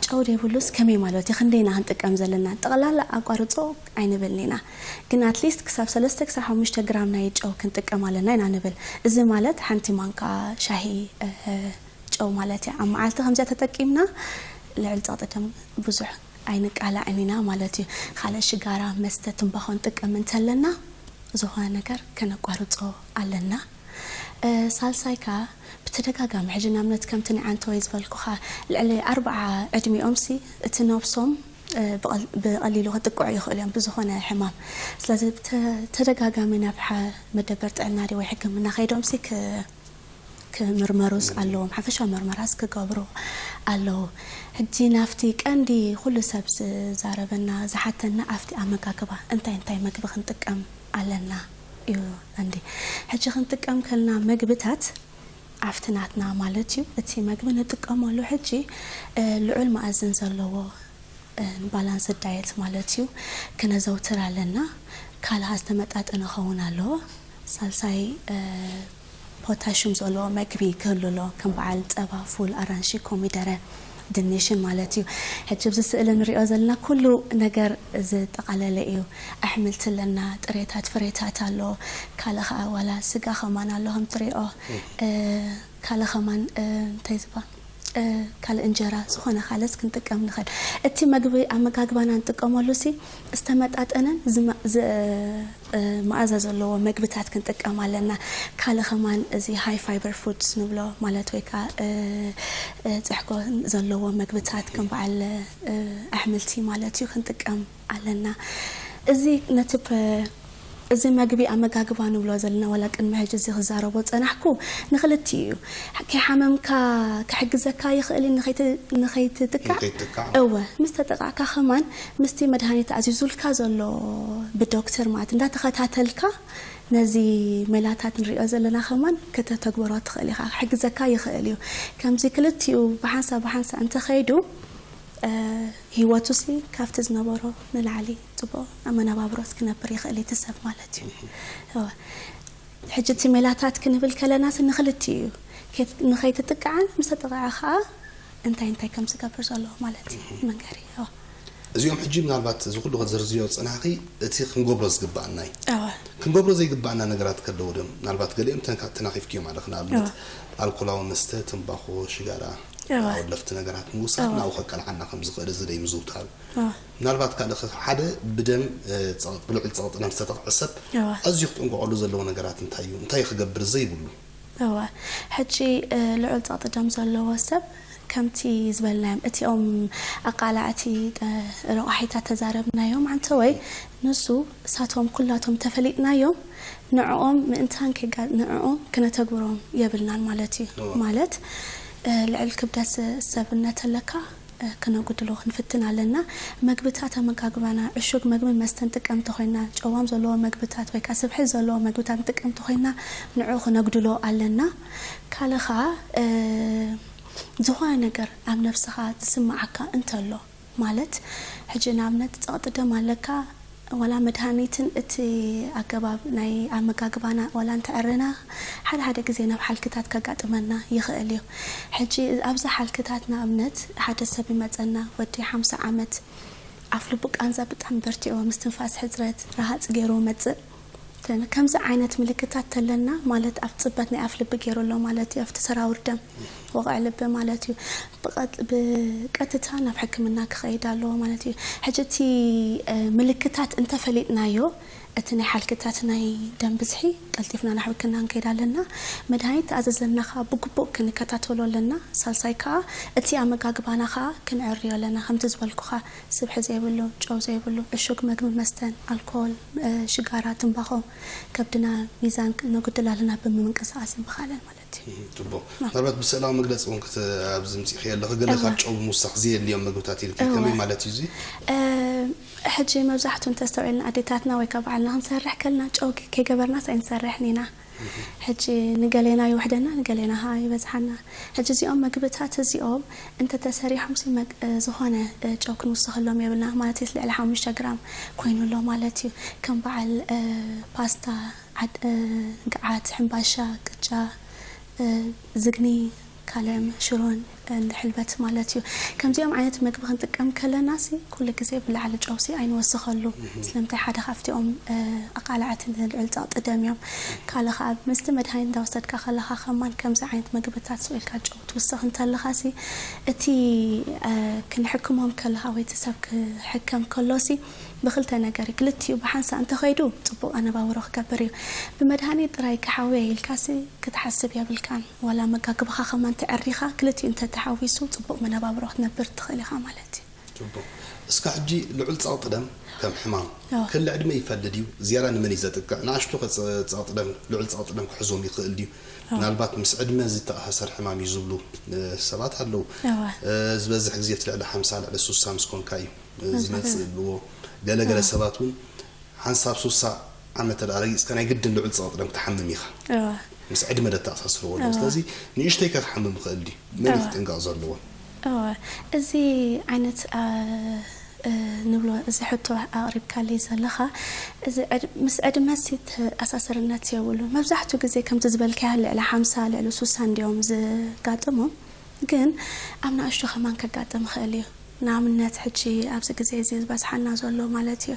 ጨው ደይብሉስ ከመይ ማለት እዩ? ክንደይና ክንጥቀም ዘለና? ጠቕላላ ኣቋርጾ ኣይንብልን ኢና። ግን ኣትሊስት ክሳብ ሰለስተ ክሳብ ሓሙሽተ ግራም ናይ ጨው ክንጥቀም ኣለና ኢና ንብል። እዚ ማለት ሓንቲ ማንካ ሻሂ ጨው ማለት እያ። ኣብ መዓልቲ ከምዚኣ ተጠቂምና ልዕል ጸቕጢ ደም ብዙሕ ኣይንቃላዕን ኢና ማለት እዩ። ካልእ ሽጋራ፣ መስተ፣ ትምባኾ ንጥቀም እንተለና ዝኾነ ነገር ከነቋርጾ ኣለና። ሳልሳይ ከኣ ብተደጋጋሚ ሕጂ ንኣብነት ከምቲ ንዓንተወይ ዝበልኩኻ ልዕሊ ኣርብዓ ዕድሚኦምሲ እቲ ነብሶም ብቐሊሉ ክጥቅዑ ይኽእሉ እዮም ብዝኾነ ሕማም። ስለዚ ተደጋጋሚ ናብ መደበር ጥዕና ድዩ ወይ ሕክምና ከይዶምሲ ክምርመሩስ ኣለዎም፣ ሓፈሻዊ መርመራስ ክገብሩ ኣለዉ። ሕጂ ናብቲ ቀንዲ ኩሉ ሰብ ዝዛረበና ዝሓተና ኣብቲ ኣመጋግባ እንታይ እንታይ መግቢ ክንጥቀም ኣለና እዩ። እንዲ ሕጂ ክንጥቀም ከልና መግብታት ኣብቲ ናትና ማለት እዩ። እቲ መግቢ ንጥቀመሉ ሕጂ ልዑል መኣዝን ዘለዎ ባላንስ ዳየት ማለት እዩ ክነዘውትር ኣለና። ካልሃ ዝተመጣጠነ ኸውን ኣለዎ። ሳልሳይ ፖታሽም ዘለዎ መግቢ ክህሉ ኣሎ፣ ከም በዓል ጸባ፣ ፉል፣ ኣራንሺ፣ ኮሚደረ፣ ድንሽን ማለት እዩ። ሕጂ ኣብዚ ስእሊ ንሪኦ ዘለና ኩሉ ነገር ዝጠቓለለ እዩ። ኣሕምልቲ ኣለና፣ ጥሬታት ፍሬታት ኣሎ፣ ካልእ ኸዓ ዋላ ስጋ ኸማን ኣሎ ከም ትሪኦ። ካልእ ኸማን እንታይ ዝባ ካልእ እንጀራ ዝኾነ ካልስ ክንጥቀም ንኽእል። እቲ መግቢ ኣመጋግባና ንጥቀመሉ ሲ ዝተመጣጠነን መኣዛ ዘለዎ መግብታት ክንጥቀም ኣለና። ካልእ ኸማን እዚ ሃይ ፋይበር ፉድስ ንብሎ ማለት ወይ ከዓ ፅሕጎ ዘለዎ መግብታት ከም በዓል ኣሕምልቲ ማለት እዩ ክንጥቀም ኣለና። እዚ ነቲ እዚ መግቢ ኣመጋግባ ንብሎ ዘለና ዋላ ቅድሚ ሕጂ እዚ ክዛረቦ ዝጸናሕኩ ንኽልቲኡ እዩ። ከይሓመምካ ክሕግዘካ ይኽእል እዩ ንኸይትጥቃዕ። እወ፣ ምስ ተጠቃዕካ ከማን ምስቲ መድሃኒት ኣዚዙልካ ዘሎ ብዶክተር ማለት እንዳተኸታተልካ ነዚ ሜላታት ንሪኦ ዘለና ከማን ከተተግበሮ ትኽእል ኢኻ። ክሕግዘካ ይኽእል እዩ። ከምዚ ክልቲኡ ብሓንሳ ብሓንሳ እንተኸይዱ ህይወቱ ሲ ካብቲ ዝነበሮ ንላዕሊ ጽቡቕ መነባብሮስ ክነብር ይኽእል እቲ ሰብ ማለት እዩ። እወ። ሕጂ እቲ ሜላታት ክንብል ከለና ሲ ንኽልቲኡ እዩ። ከት-፣ ንኸይትጥቃዕን ምስ ተጠቃዐ ኸዓ እንታይ እንታይ ከም ዝገብር ዘለዎ ማለት እዩ መንገሪ። እወ። እዚኦም ሕጂ ምናልባት እዚ ኩሉ ክትዝርዝዮ ጽናኺ እቲ ክንገብሮ ዝግባኣና እዩ። እወ። ክንገብሮ ዘይግባኣና ነገራት ከለዉ ድም ምናልባት ገሊኦም ተንካ-፣ ተናኺፍክዮም ኣለኽ። ንኣብነት እወ። ኣልኮላዊ መስተ፣ ትምባኾ፣ ሽጋራ፣ እወ። ኣወለፍቲ ነገራት ምውሳድ እወ። ናብኡ ከቃልዓና ከም ዝኽእል እዚ ደይ ምዝውታሩ። እወ። ምናልባት ካልእ ኸ-፣ ሓደ ብደም፣ እ፣ ጸቕጥ-፣ ብልዑል ጸቕጢ ደም ዝተጠቕዐ ሰብ እወ። ኣዝዩ ክጥንቀቐሉ ዘለዎ ነገራት እንታይ እዩ? እንታይ ክገብር ዘይብሉ? እወ። ሕጂ፣ እ፣ ልዑል ጸቕጢ ደም ዘለዎ ሰብ ከምቲ ዝበልናዮም እቲኦም ኣቃላዕቲ፣ እ፣ ረቋሒታት ተዛረብናዮም ዓንተወይ፣ ንሱ እሳቶም ኩላቶም ተፈሊጥናዮም ንዕኦም ምእንታን ከይጋ-፣ ንዕኦም ክነተግብሮም የብልናን ማለት እዩ። እወ። ማለት፣ እ፣ ልዕል ክብደት ሰብነት ኣለካ፣ እ፣ ክነጉድሎ ክንፍትን ኣለና። መግብታት ኣመጋግባና፣ ዕሹግ መግብን መስተን ንጥቀም እንተኾይና፣ ጨዋም ዘለዎ መግብታት ወይ ከኣ ስብሒ ዘለዎ መግብታት ንጥቀም እንተኾይና፣ ንዕኡ ክነጉድሎ ኣለና። ካልእ ኸኣ፣ እ፣ ዝኾነ ነገር ኣብ ነብስኻ ዝስምዓካ እንተሎ፣ ማለት፣ ሕጂ ንኣብነት ጸቕጢ ደም ኣለካ፣ ዋላ መድሃኒትን እቲ ኣገባብ ናይ ኣመጋግባና ዋላ እንተዐረና፣ ሓደ ሓደ ግዜ ናብ ሓልክታት ከጋጥመና ይኽእል እዩ። ሕጂ ኣብዚ ሓልክታት ንኣብነት ሓደ ሰብ ይመጸና፣ ወዲ ሓምሳ ዓመት፣ ኣፍ ልቡ ቃንዛ ብጣዕሚ በርቲዕዎ፣ ምስትንፋስ ሕጽረት፣ ረሃጽ ገይሩ መጽእ። ተን-፣ ከምዚ ዓይነት ምልክታት ተለና ማለት ኣብ ጽበት ናይ ኣፍ ልቢ ገይሩ ኣሎ ማለት እዩ። ኣብቲ ሰራውር ደም ወቕዒ ልቢ ማለት እዩ። ብቐጥ-፣ ብቀጥታ ናብ ሕክምና ክኸይድ ኣለዎ ማለት እዩ። ሕጂ እቲ፣ እ፣ ምልክታት እንተፈሊጥናዮ፣ እቲ ናይ ሓልክታት ናይ ደም ብዝሒ ቀልጢፍና ናብ ሕክምና ክንከይድ ኣለና። መድሃኒት ተኣዘዘልና ከኣ ብግቡእ ክንከታተሎ ኣለና። ሳልሳይ ከኣ እቲ ኣመጋግባና ከኣ ክንዕርዮ ኣለና። ከምቲ ዝበልኩኻ ስብሒ ዘይብሉ፣ ጨው ዘይብሉ፣ ዕሹግ መግቢ መስተን፣ ኣልኮል፣ እ፣ ሽጋራ፣ ትምባኾ ከብድና ሚዛን ነጉድል ኣለና ብምንቅስቓስን ብኻልእን ማለት እዩ። እህ፣ ጽቡቕ። ኣዎ። ምናልባት ብስእላዊ መግለጺ እውን ክት-፣ ኣብዚ ምጺእኺ ኣለኺ፣ ገለ ካብ እዋ። ጨው ምውሳኽ ዘየድልዮም መግብታት ኢልኪ፣ እዋ። ከመይ ማለት እዩ እዚ? እ፣ ሕጂ መብዛሕትኡ እንተስተውዒልና ኣዴታትና ወይ ካብ ባዕልና ክንሰርሕ ከልና ጨው ከ-፣ ከይገበርናስ ኣይንሰርሕን ኢና። እህ። ሕጂ ንገሌና ይውሕደና፣ ንገሌና ኸዓ ይበዝሓና። ሕጂ እዚኦም መግብታት እዚኦም እንተተሰሪሖም ሲ መግ-፣ እ፣ ዝኾነ፣ እ፣ ጨው ክንውስኸሎም የብልና ማለት እዩ። ልዕሊ ሓሙሽተ ግራም ኮይኑ ኣሎ ማለት እዩ። ከም በዓል፣ እ፣ ፓስታ፣ ዓድ-፣ እ፣ ገዓት፣ ሕምባሻ፣ ቅጫ፣ እ፣ ዝግኒ፣ ካልእም ሽሮን፣ እ፣ ሕልበት ማለት እዩ። ከምዚኦም ዓይነት መግቢ ክንጥቀም ከለና ሲ ኩሉ ግዜ ብላዕሊ ጨው ሲ ኣይንወስኸሉ። እህ። ስለምንታይ ሓደ ካብቲኦም፣ እ፣ ኣቃላዕቲ ልዑል ጸቕጢ ደም እዮም። ካልእ ኸኣ ምስቲ መድሃኒት እንዳወሰድካ ከለኻ ከማን ከምዚ ዓይነት መግብታት ስቕ ኢልካ ጨው ትውስኽ እንተለኻ ሲ እቲ፣ እ፣ ክንሕክሞም ከለኻ ወይ እቲ ሰብ ክሕከም ከሎ ሲ ብኽልተ ነገር እዩ። ክልቲኡ ብሓንሳእ እንተኸይዱ ጽቡቕ ኣነባብሮ ክገብር እዩ። ብመድሃኒት ጥራይ ክሓውየ ኢልካ ሲ ክትሓስብ የብልካን። ዋላ መጋግብኻ ከማን ተዐሪኻ ክልቲኡ እንተተሓዊሱ ጽቡቕ መነባብሮ ክትነብር ትኽእል ኢኻ ማለት እዩ። ጽቡቕ። እስካ ሕጂ ልዑል ጸቕጢ ደም ከም ሕማም ኣዎ። ክሊ ዕድመ ይፈሊ ድዩ? ዝያዳ ንመን እዩ ዘጥቅዕ? ንኣሽቱ ከ ጸ-፣ ጸቕጢ ደም፣ ልዑል ጸቕጢ ደም ክሕዞም ይኽእል ድዩ? ኣዎ። ምናልባት ምስ ዕድመ ዝተኣሳሰር ሕማም እዩ ዝብሉ፣ እ፣ ሰባት ኣለዉ። ኣዎ። እ፣ ዝበዝሕ ግዜ እቲ ልዕሊ ሓምሳ፣ ልዕሊ ሱሳ ምስ ኮንካ እዩ፣ እ፣ መብዛሕትኡ። ዝመጽእ ይብልዎ። ገለ ገለ ኣዎ። ሰባት እውን ሓንሳብ ሱሳ ዓመት ተደኣ ረጊጽካ ናይ ግድን ልዑል ጸቕጢ ደም ክትሓምም ኢኻ። ኣዎ። ምስ ዕድመ ደተኣሳስርዎ ኣለዉ። ኣዎ። ስለዚ ንእሽተይ ከ ክሓምም ይኽእል ድዩ? መን እዩ ኣዎ። ክጥንቀቕ ዘለዎ? ኣዎ። እዚ ዓይነት፣ ኣ፣ እ፣ ንብሎ፣ እዚ ሕቶ ኣቕሪብካለይ ዘለኻ፣ እዚ ዕድ-፣ ምስ ዕድመ ሲ ተኣሳሰርነት የብሉን። መብዛሕትኡ ግዜ ከምቲ ዝበልካያ ልዕሊ ሓምሳ፣ ልዕሊ ሱሳ እንድዮም ዘጋጥሞም። ግን ኣብ ንኣሽቱ ከማን ከጋጥም ይኽእል እዩ። ንኣብነት ሕጂ ኣብዚ ግዜ እዚ ዝበዝሓና ዘሎ ማለት እዩ፣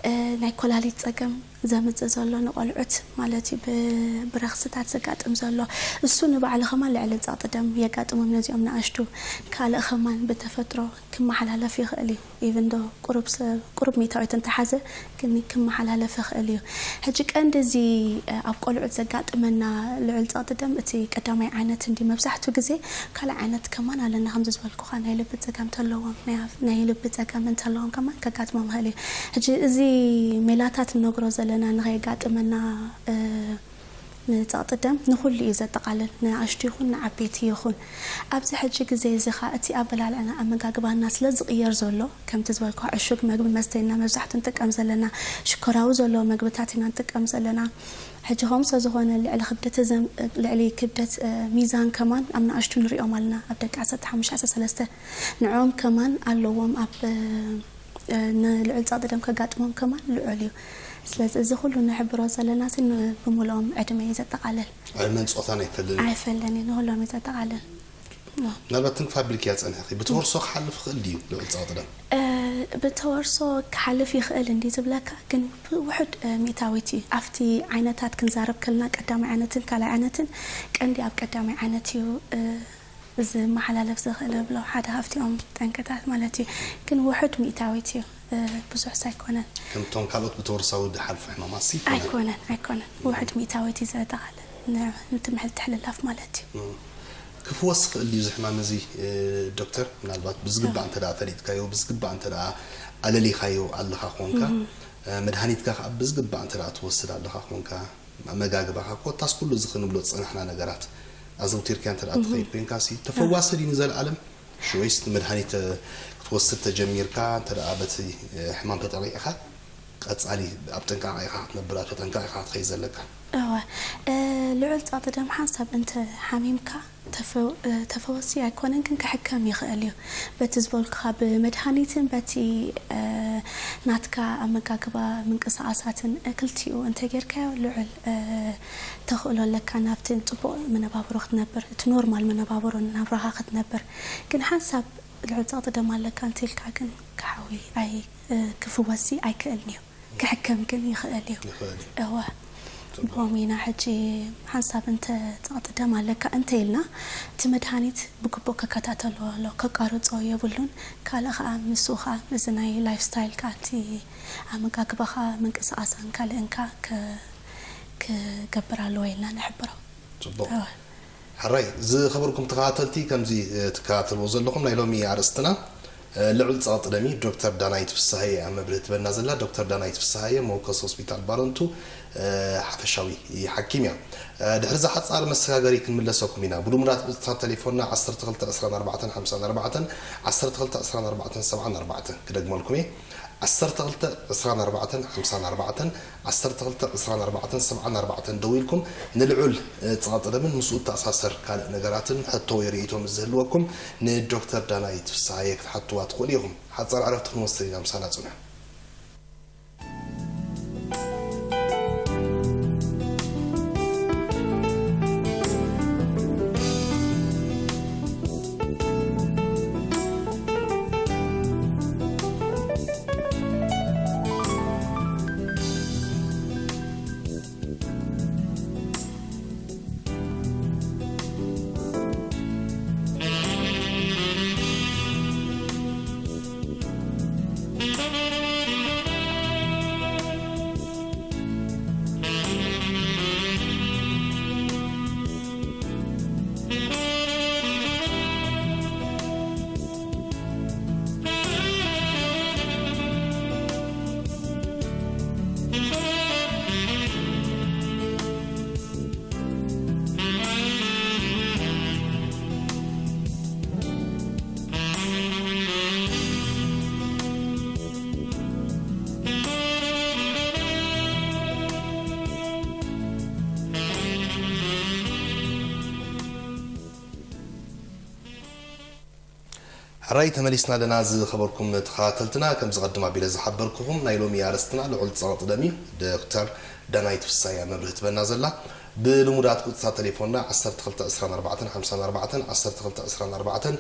እ፣ ናይ ኮላሊት ጸገም ዘምጽእ ዘሎ ንቖልዑት ማለት እዩ፣ ብ-፣ ብረኽስታት ዘጋጥም ዘሎ። እሱ ንባዕሉ ከማን ልዕሊ ጸቕጢ ደም የጋጥሞም ነዚኦም ንኣሽቱ። ካልእ ከማን ብተፈጥሮ ክመሓላለፍ ይኽእል እዩ። ኢቭን ዶ ቁሩብ ሰብ፣ ቁሩብ ሚእታዊት እንተሓዘ ግን ክመሓላለፍ ይኽእል እዩ። ሕጂ ቀንዲ እዚ፣ እ፣ ኣብ ቆልዑት ዘጋጥመና ልዑል ጸቕጢ ደም እቲ ቀዳማይ ዓይነት እንዲ መብዛሕትኡ ግዜ ካልእ ዓይነት ከማን ኣለና። ከምዚ ዝበልኩኻ ናይ ልቢ ጸገም እንተለዎም፣ ናይ ኣፍ-፣ ናይ ልቢ ጸገም እንተለዎም ከማን ከጋጥሞም ይኽእል እዩ። ሕጂ እዚ ሜላታት ንነግሮ ዘለና ንኸየጋጥመና፣ እ፣ ንጸቕጢ ደም ንኹሉ እዩ ዘጠቓልል፣ ንኣሽቱ ይኹን ንዓበይቲ ይኹን። ኣብዚ ሕጂ ግዜ እዚ ኸኣ እቲ ኣበላልዕና ኣመጋግባና ስለ ዝቕየር ዘሎ፣ ከምቲ ዝበልኩ ዕሹግ መግቢ መስተ ኢና መብዛሕትኡ ንጥቀም ዘለና፣ ሽኮራዊ ዘለዎ መግብታት ኢና ንጥቀም ዘለና። ሕጂ ከምኡ ስለ ዝኾነ ልዕሊ ክብደት ዘም-፣ ልዕሊ ክብደት፣ እ፣ ሚዛን ከማን ኣብ ንኣሽቱ ንሪኦም ኣለና፣ ኣብ ደቂ ዓሰርተ ሓሙሽተ ዓሰርተ ሰለስተ ንዕኦም ከማን ኣለዎም ኣብ፣ እ፣ እ፣ ንልዑል ጸቕጢ ደም ከጋጥሞም ከማን ልዑል እዩ። ስለዚ እዚ ኩሉ ንሕብሮ ዘለና ሲ ን-፣ ብምልኦም ዕድመ እዩ ዘጠቓልል። ዕድመን ጾታን ኣይፈልልን። ኣይፈልልን እዩ፣ ንኹሎም እዩ ዘጠቓልል። ኖ። ምናልባት ትንክፍ ኣቢልክያ ጸኒሕኺ፣ ብተወርሶ ክሓልፍ ይኽእል ድዩ ልዑል ጸቕጢ ደም? እ፣ ብተወርሶ ክሓልፍ ይኽእል እንዲ ዝብለካ፣ ግን ብውሑድ፣ እ፣ ሚእታዊት እዩ። ኣብቲ ዓይነታት ክንዛረብ ከለና ቀዳማይ ዓይነትን ካልኣይ ዓይነትን ቀንዲ ኣብ ቀዳማይ ዓይነት እዩ፣ እ፣ ዝመሓላለፍ ዝኽእል እብሎ ሓደ ካብቲኦም ጠንቅታት ማለት እዩ። ግን ውሑድ ሚእታዊት እዩ፣ እ፣ ብዙሕ ኣይኮነን። ከምቶም ካልኦት ብተወርሳዊ ዝሓልፉ ሕማማት ሲ ኣይኮነን? ኣይኮነን፣ ኣይኮነን። ውሑድ ሚእታዊት እዩ ዘጠቓልል ን-፣ ንትምሕልቲ ሕልላፍ ማለት እዩ። እም። ክፍወስ ይኽእል ድዩ እዚ ሕማም እዚ፣ እ፣ ዶክተር? ምናልባት ብዝግባእ እም። እንተ ደኣ ፈሊጥካዮ፣ ብዝግባእ እንተ ደኣ ኣለሊኻዮ ኣለኻ ኾንካ፣ እም። እ፣ መድሃኒትካ ከኣ ብዝግባእ እንተ ደኣ ትወስድ ኣለኻ ኾንካ፣ ኣመጋግባኻ ኮታስ ኩሉ እዚ ክንብሎ ዝጸናሕና ነገራት ኣዘውቲርካዮ እንተ ደኣ እም። ትኸይድ ኮይንካ ሲ፣ እም። ተፈዋሲ ድዩ ንዘለኣለም? ወይስ መድሃኒት፣ እ፣ ክትወስድ ተጀሚርካ፣ እንተ ደኣ በቲ፣ እ፣ ሕማም ተጠቒዕካ፣ ቀጻሊ ኣብ ጥንቃቐ ኢኻ ክትነብር፣ ኣብ ተጠንቃቕ ኢኻ ክትኸይድ ዘለካ? እወ፣ እ፣ ልዑል ጸቕጢ ደም ሓንሳብ እንተ ሓሚምካ፣ ተፈ-፣ እ፣ ተፈወሲ ኣይኮነን፣ ግን ክሕከም ይኽእል እዩ። በቲ ዝበልኩኻ ብመድሃኒትን በቲ፣ እ፣ ናትካ ኣመጋግባ ምንቅስቓሳትን፣ እ፣ ክልቲኡ እንተ ጌርካዮ ልዑል፣ እ፣ ተኽእሎ ኣለካ ናብቲ ጽቡቕ መነባብሮ ክትነብር፣ እቲ ኖርማል መነባብሮ ናብራኻ ክትነብር። ግን ሓንሳብ ልዑል ጸቕጢ ደም ኣለካ እንተ ኢልካ ግን ክሓዊ ኣይ-፣ እ፣ ክፍወሲ ኣይክእልን እዩ። ክሕከም ግን ይኽእል እዩ። ይኽእል እዩ። እወ። ብኸምኡ ኢና ሕጂ ሓንሳብ እንተ ጸቕጢ ደም ኣለካ እንተ ኢልና፣ እቲ መድሃኒት ብግቡእ ክከታተሎ ኣሎ፣ ከቋርጾ የብሉን። ካልእ ኸኣ ምስኡ ኸኣ እዚ ናይ ላይፍ ስታይል ከኣ እቲ ኣመጋግባኻ፣ ምንቅስቓስን ካልእን ከኣ ከ-፣ ክገብር ኣለዎ ኢልና ንሕብሮ። ጽቡቕ። እወ። ሕራይ፣ ዝኸበርኩም ተኸታተልቲ፣ ከምዚ፣ እ፣ ትከታተልዎ ዘለኹም ናይ ሎሚ ኣርእስትና፣ እ፣ ልዑል ጸቕጢ ደም እዩ። ዶክተር ዳናይት ፍስሃየ ኣብ መብርሂ ትበና ዘላ። ዶክተር ዳናይት ፍስሃየ መወከሲ ሆስፒታል ባረንቱ፣ እ፣ ሓፈሻዊ ሓኪም እያ። እ፣ ድሕሪ እዛ ሓጻር መሰጋገሪ ክንምለሰኩም ኢና። ብልሙዳት ቁጽርታት ቴሌፎንና ዓሰርተ ክልተ ዕስራን ኣርባዕተን ሓምሳን ኣርባዕተን፣ ዓሰርተ ክልተ ዕስራን ኣርባዕተን ሰብዓን ኣርባዕተን። ክደግመልኩም እየ። ዓሰርተ ክልተ ዕስራን ኣርባዕተን ሓምሳን ኣርባዕተን፣ ዓሰርተ ክልተ ዕስራን ኣርባዕተን ሰብዓን ኣርባዕተን ደዊልኩም ንልዑል፣ እ፣ ጸቕጢ ደምን ምስኡ እተኣሳሰር ካልእ ነገራትን ሕቶ ወይ ርእይቶ ምስ ዝህልወኩም ንዶክተር ዳናይት ፍስሃየ ክትሓትዋ ትኽእሉ ኢኹም። ሓጻር ዕረፍቲ ክንወስድ ኢና፣ ምሳና ጽንሑ። ሕራይ ተመሊስና ኣለና። ዝኸበርኩም ተኸታተልትና፣ ከም ዝቐድም ኣቢለ ዝሓበርኩኹም፣ ናይ ሎሚ ኣርእስትና ልዑል ጸቕጢ ደም እዩ። ዶክተር ዳናይት ፍስሃየ መብርሂ ትበና ዘላ። ብልሙዳት ቁጽርታት ቴሌፎንና ዓሰርተ ክልተ ዕስራን ኣርባዕተን ሓምሳን ኣርባዕተን፣ ዓሰርተ ክልተ ዕስራን ኣርባዕተን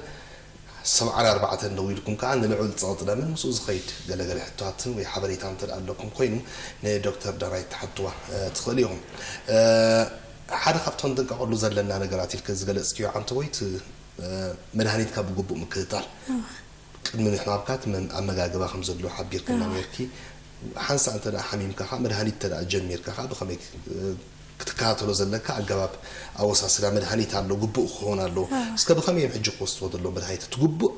ሰብዓን ኣርባዕተን ደዊልኩም ከኣ ንልዑል ጸቕጢ ደምን ምስኡ ዝኸይድ ገለገለ ሕቶታትን ወይ ሓበሬታ እንተ ደኣ ኣለኩም ኮይኑ ንዶክተር ዳናይት ትሓትዋ፣ እ፣ ትኽእሉ ኢኹም። እ፣ ሓደ ካብቶም ንጥንቀቐሉ ዘለና ነገራት ኢልኪ ዝገለጽክዮ ዓንተቦይት፣ እ፣ መድሃኒትካ ብግቡእ ምክትታል። እወ። ቅድሚ ምሕማምካ እቲ መም-፣ ኣመጋግባ ከም ዘሎ ሓቢርክና እወ። ነይርኪ። ሓንሳእ እንተ ደኣ ሓሚምካ ኸኣ፣ መድሃኒት እንተ ደኣ ጀሚርካ ኸኣ፣ ብኸመይ ክ-፣ ክትከታተሎ ዘለካ ኣገባብ ኣወሳስዳ መድሃኒት ኣሎ፣ ግቡእ ክኸውን ኣለዎ። እወ። እስከ ብኸመይ እዮም ሕጂ ክወስድዎ ዘለዉ መድሃኒት? እቲ ግቡእ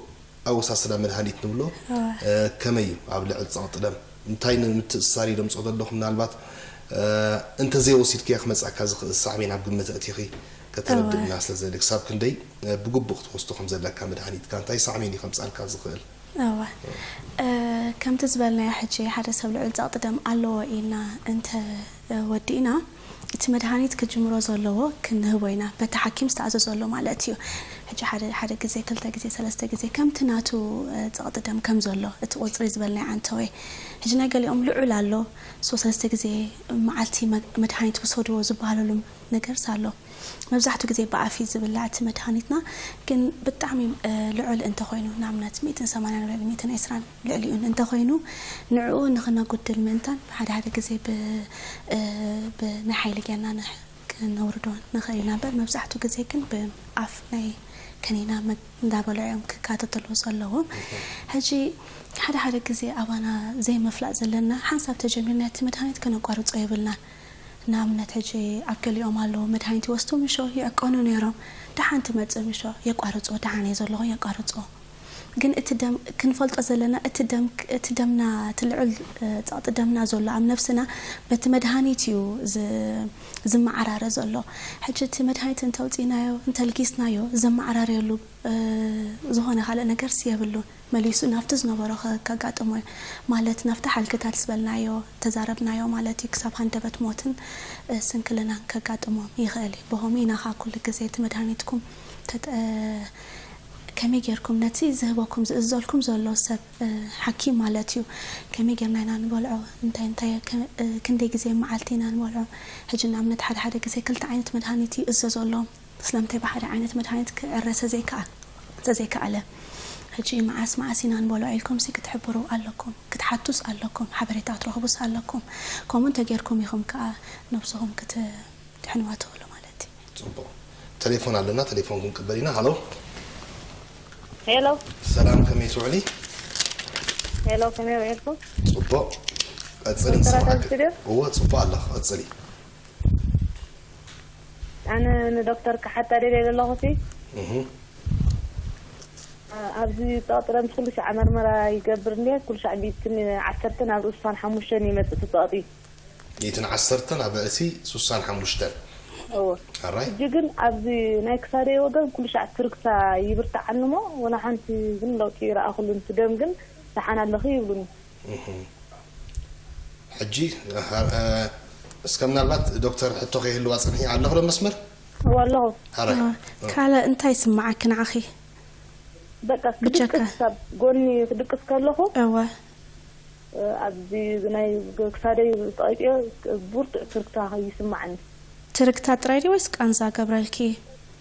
ኣወሳስዳ መድሃኒት ንብሎ፣ እወ። እ፣ ከመይ እዩ ኣብ ልዕሊ ጸቕጢ ደም? እንታይ ንምትእስሳር እዩ ደምጽኦ ዘለኹ? ምናልባት፣ እ፣ እንተ ዘይወሲድክዮ ክመጽኣካ ዝኽእል ሳዕቤን ኣብ ግምት ኣእቲኺ ከተረድእና እወ። ስለ ዘድሊ፣ ክሳብ ክንደይ፣ እ፣ ብግቡእ ክትወስዶ ከም ዘለካ መድሃኒትካ፣ እንታይ ሳዕቤን እዩ ከምጽኣልካ ዝኽእል? እወ። እ፣ ከምቲ ዝበልናዮ ሕጂ ሓደ ሰብ ልዑል ጸቕጢ ደም ኣለዎ ኢልና እንተ፣ እ፣ ወዲእና፣ እቲ መድሃኒት ክጅምሮ ዘለዎ ክንህቦ ኢና፣ በቲ ሓኪም ዝተኣዘዘሉ ማለት እዩ። ሕጂ ሓደ፣ ሓደ ግዜ፣ ክልተ ግዜ፣ ሰለስተ ግዜ፣ ከምቲ ናቱ፣ እ፣ ጸቕጢ ደም ከም ዘሎ፣ እቲ ቁጽሪ ዝበልናዮ ዓንተወይ። ሕጂ ናይ ገሊኦም ልዑል ኣሎ፣ ሶ ሰለስተ ግዜ መዓልቲ መ-፣ መድሃኒት ውሰድዎ ዝበሃለሉ ነገርስ ኣሎ። መብዛሕትኡ ግዜ ብኣፍ እዩ ዝብላዕ እቲ መድሃኒትና፣ ግን ብጣዕሚ፣ እ፣ ልዑል እንተኾይኑ፣ ንኣብነት ሚእትን ሰማንያን ወይ ሚእትን ዕስራን ልዕሊኡን እንተኾይኑ፣ ንዕኡ ንኽነጉድል ምእንታን ብሓደ ሓደ ግዜ ብ-፣ እ፣ ብናይ ሓይሊ ጌርና ንሕ-፣ ክነውርዶ ንኽእል ኢና እምበር፣ መብዛሕትኡ ግዜ ግን ብኣፍ ናይ ከኒና መግ-፣ እንዳበልዑ እዮም ክከታተሉ ዘለዎም። ሕጂ ሓደ ሓደ ግዜ ኣባና ዘይምፍላጥ ዘለና፣ ሓንሳብ ተጀሚርና እቲ መድሃኒት ከነቋርጾ የብልናን። ንኣብነት፣ ሕጂ ኣብ ገሊኦም ኣለዉ፣ መድሃኒት ይወስዱ ምሾ፣ ይዕቀኑ ነይሮም፣ ደሓን ትመጽእ ምሾ፣ የቋርጽዎ፣ ደሓን እየ ዘለኹ፣ የቋርጽዎ። ግን እቲ ደም፣ ክንፈልጦ ዘለና፣ እቲ ደም፣ እቲ ደምና፣ እቲ ልዑል፣ እ፣ ጸቕጢ ደምና ዘሎ ኣብ ነብስና በቲ መድሃኒት እዩ ዝ-፣ ዝመዓራረ ዘሎ። ሕጂ እቲ መድሃኒት እንተውጺእናዮ፣ እንተልጊስናዮ፣ ዘመዓራርየሉ፣ እ፣ ዝኾነ ካልእ ነገርስ የብሉን። መሊሱ ናብቲ ዝነበሮ ከ-፣ ከጋጥሞ እዩ። ማለት ናብቲ ሓልክታት ዝበልናዮ፣ ተዛረብናዮ ማለት እዩ። ክሳብ ሃንደበት ሞትን፣ እ፣ ስንክልናን ከጋጥሞም ይኽእል እዩ። ብኸምኡ ኢና ኸዓ ኩሉ ግዜ እቲ መድሃኒትኩም ተጠ-፣ እ፣ ከመይ ጌርኩም ነቲ ዝህበኩም፣ ዝእዘልኩም ዘሎ ሰብ፣ እ፣ ሓኪም ማለት እዩ፣ ከመይ ጌርና ኢና ንበልዖ፣ እንታይ እንታይ፣ ከ-፣ እ፣ ክንደይ ግዜ መዓልቲ ኢና ንበልዖ። ሕጂ ንኣብነት ሓደ ሓደ ግዜ ክልተ ዓይነት መድሃኒት ይእዘዘሎም። ስለምንታይ ብሓደ ዓይነት መድሃኒት ክዕረ ተዘይከኣል-፣ ተዘይከኣለ? ሕጂ መዓስ መዓስ ኢና ንበልዖ ኢልኩምሲ ክትሕብሩ ኣለኩም፣ ክትሓቱስ ኣለኩም፣ ሓበሬታ ክትረኽቡስ ኣለኩም። ከምኡ እንተጌርኩም ኢኹም ከኣ ነብስኹም ክትድሕንዋ ትኽእሉ ማለት እዩ። ጽቡቕ። ቴሌፎን ኣለና፣ ቴሌፎን ክንቅበል ኢና። ሃሎ። ሄሎ። ሰላም፣ ከመይ ትውዕሊ? ሄሎ፣ ከመይ ውዒልኩም? ጽቡቕ። ቀጽሊ፣ ዶክተር ንሰማዕኪ። ኣታል ስቱድዮ? እወ፣ ጽቡቕ ኣለኹ፣ ቀጽሊ። ኣነ ንዶክተር ክሓታ ደልየ ዘለኹ ሲ እህ። ኣብዚ ጸቕጢ ደም ኩሉ ሻዕ መርመራ ይገብር እንድየ። ኩሉ ሻዕ ሚእትን ዓሰርተን ኣብ ርእሲ ሓሙሽተን ይመጽእ እቲ ጸቕጢ። ሚእትን ዓሰርተን ኣብ ርእሲ ስሳን ሓሙሽተን። እወ። ኣራይ? ሕጂ ግን ኣብዚ ናይ ክሳደይ ወገን ኩሉ ሻዕ ትርግታ ይብርትዓኒ እሞ ወላ ሓንቲ ግን ለውጢ ይረኣኹሉን። እቲ ደም ግን ደሓን ኣለኺ ይብሉኒ። እህ። ሕጂ፣ እ፣ እስከ ምናልባት ዶክተር ሕቶ ከይህልዋ ጽንሒ ኣለኹ ዶ መስመር? እወ ኣለኹ። ኣራይ? ካልእ እንታይ ይስምዓኪ ንዓኺ? በቃ ብጀካ? ክድቅስ፣ ኣብ ጎኒ ክድቅስ ከለኹ እወ። ኣብዚ ናይ ክሳደይ ጠቂጥዮ ብርቱዕ ትርግታ ይስማዓኒ። ትርግታ ጥራይ ድዩ ወይስ ቃንዛ ገብረልኪ?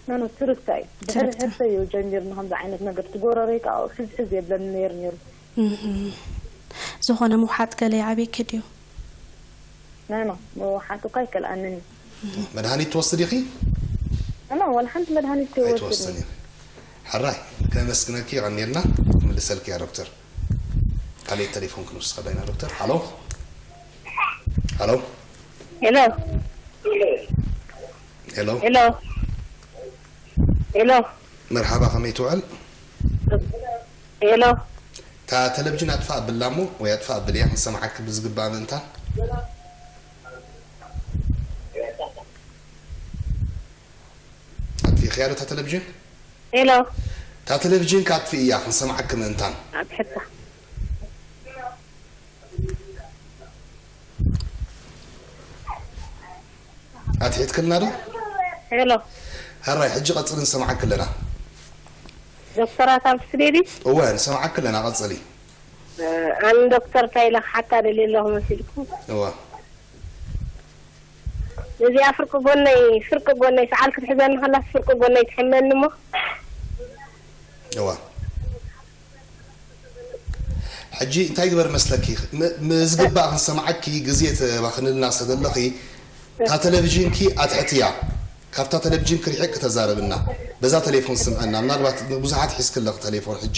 ኖ ኖ፣ ትርግታ እዩ። ድሕሪ ትርግታ። ሕርሰ እዩ ጀሚርኒ ከምዚ ዓይነት ነገር። እቲ ጎረረይ ከዓ ሕዝሕዝ የብለኒ ነይሩ ነይሩ። እህ። ዝኾነ ምውሓጥ ገለ ይዓብየኪ ድዩ? ኖ ኖ፣ ምውሓጥ እኳ ኣይከልኣንን እዩ። መድሃኒት ትወስድ ኢኺ? ኖ፣ ዋላ ሓንቲ መድሃኒት ኣይትወስን ከይወስድኒ። ኢኺ። ሕራይ፣ ከመስግነኪ የቐንየልና። ክምልሰልኪ እያ ዶክተር። ካልእ ቴሌፎን ክንወስድ ከለና ዶክተር። ሃሎ። ሃሎ። ሄሎ። ሄሎ። ሄሎ። ሄሎ። መርሓባ፣ ከመይ ትውዕል? ሄሎ። እታ ቴሌቪዥን ኣጥፋእ ኣብላ እሞ፣ ወይ ኣጥፋእ ኣብልያ፣ ክንሰምዓኪ ብዝግባእ ምእንታን። ኣጥፊእኽያ ዶ እታ ቴሌቪዥን? ሄሎ። እታ ቴሌቪዥን ካጥፍእያ፣ ክንሰምዓኪ ምእንታን። ኣብ ሕታ። ኣትሒትክልና ዶ? ሄሎ። ሕራይ፣ ሕጂ ቀጽሊ፣ ንሰምዓኪ ኣለና። ዶክተራት ኣብ ስቱድዮ ድዩ? እወ፣ ንሰምዓኪ ኣለና፣ ቀጽሊ። ኣነ ዶክተር እንታይ ኢለ ክሓታ ደልየ ኣለኹ መሲልኩም? እወ። እዚኣ ፍርቂ ጎነይ፣ ፍርቂ ጎነይ ሰዓል ክትሕዘኒ ከላስ ፍርቂ ጎነይ ትሕመኒ እሞ። እወ። ሕጂ እንታይ ግበር መስለኪ፣ ም-፣ ምዝግባእ ክንሰምዓኪ ግዜ ተባኽንልና ሰደለኺ፣ እታ ቴሌቪዥንኪ ኣትሕትያ። ካብታ ቴሌቪዥን ክርሒቅ ክተዛረብና። በዛ ቴሌፎን ስምዐና። ምናልባት ብዙሓት ሒዝክለኽ ቴሌፎን ሕጂ።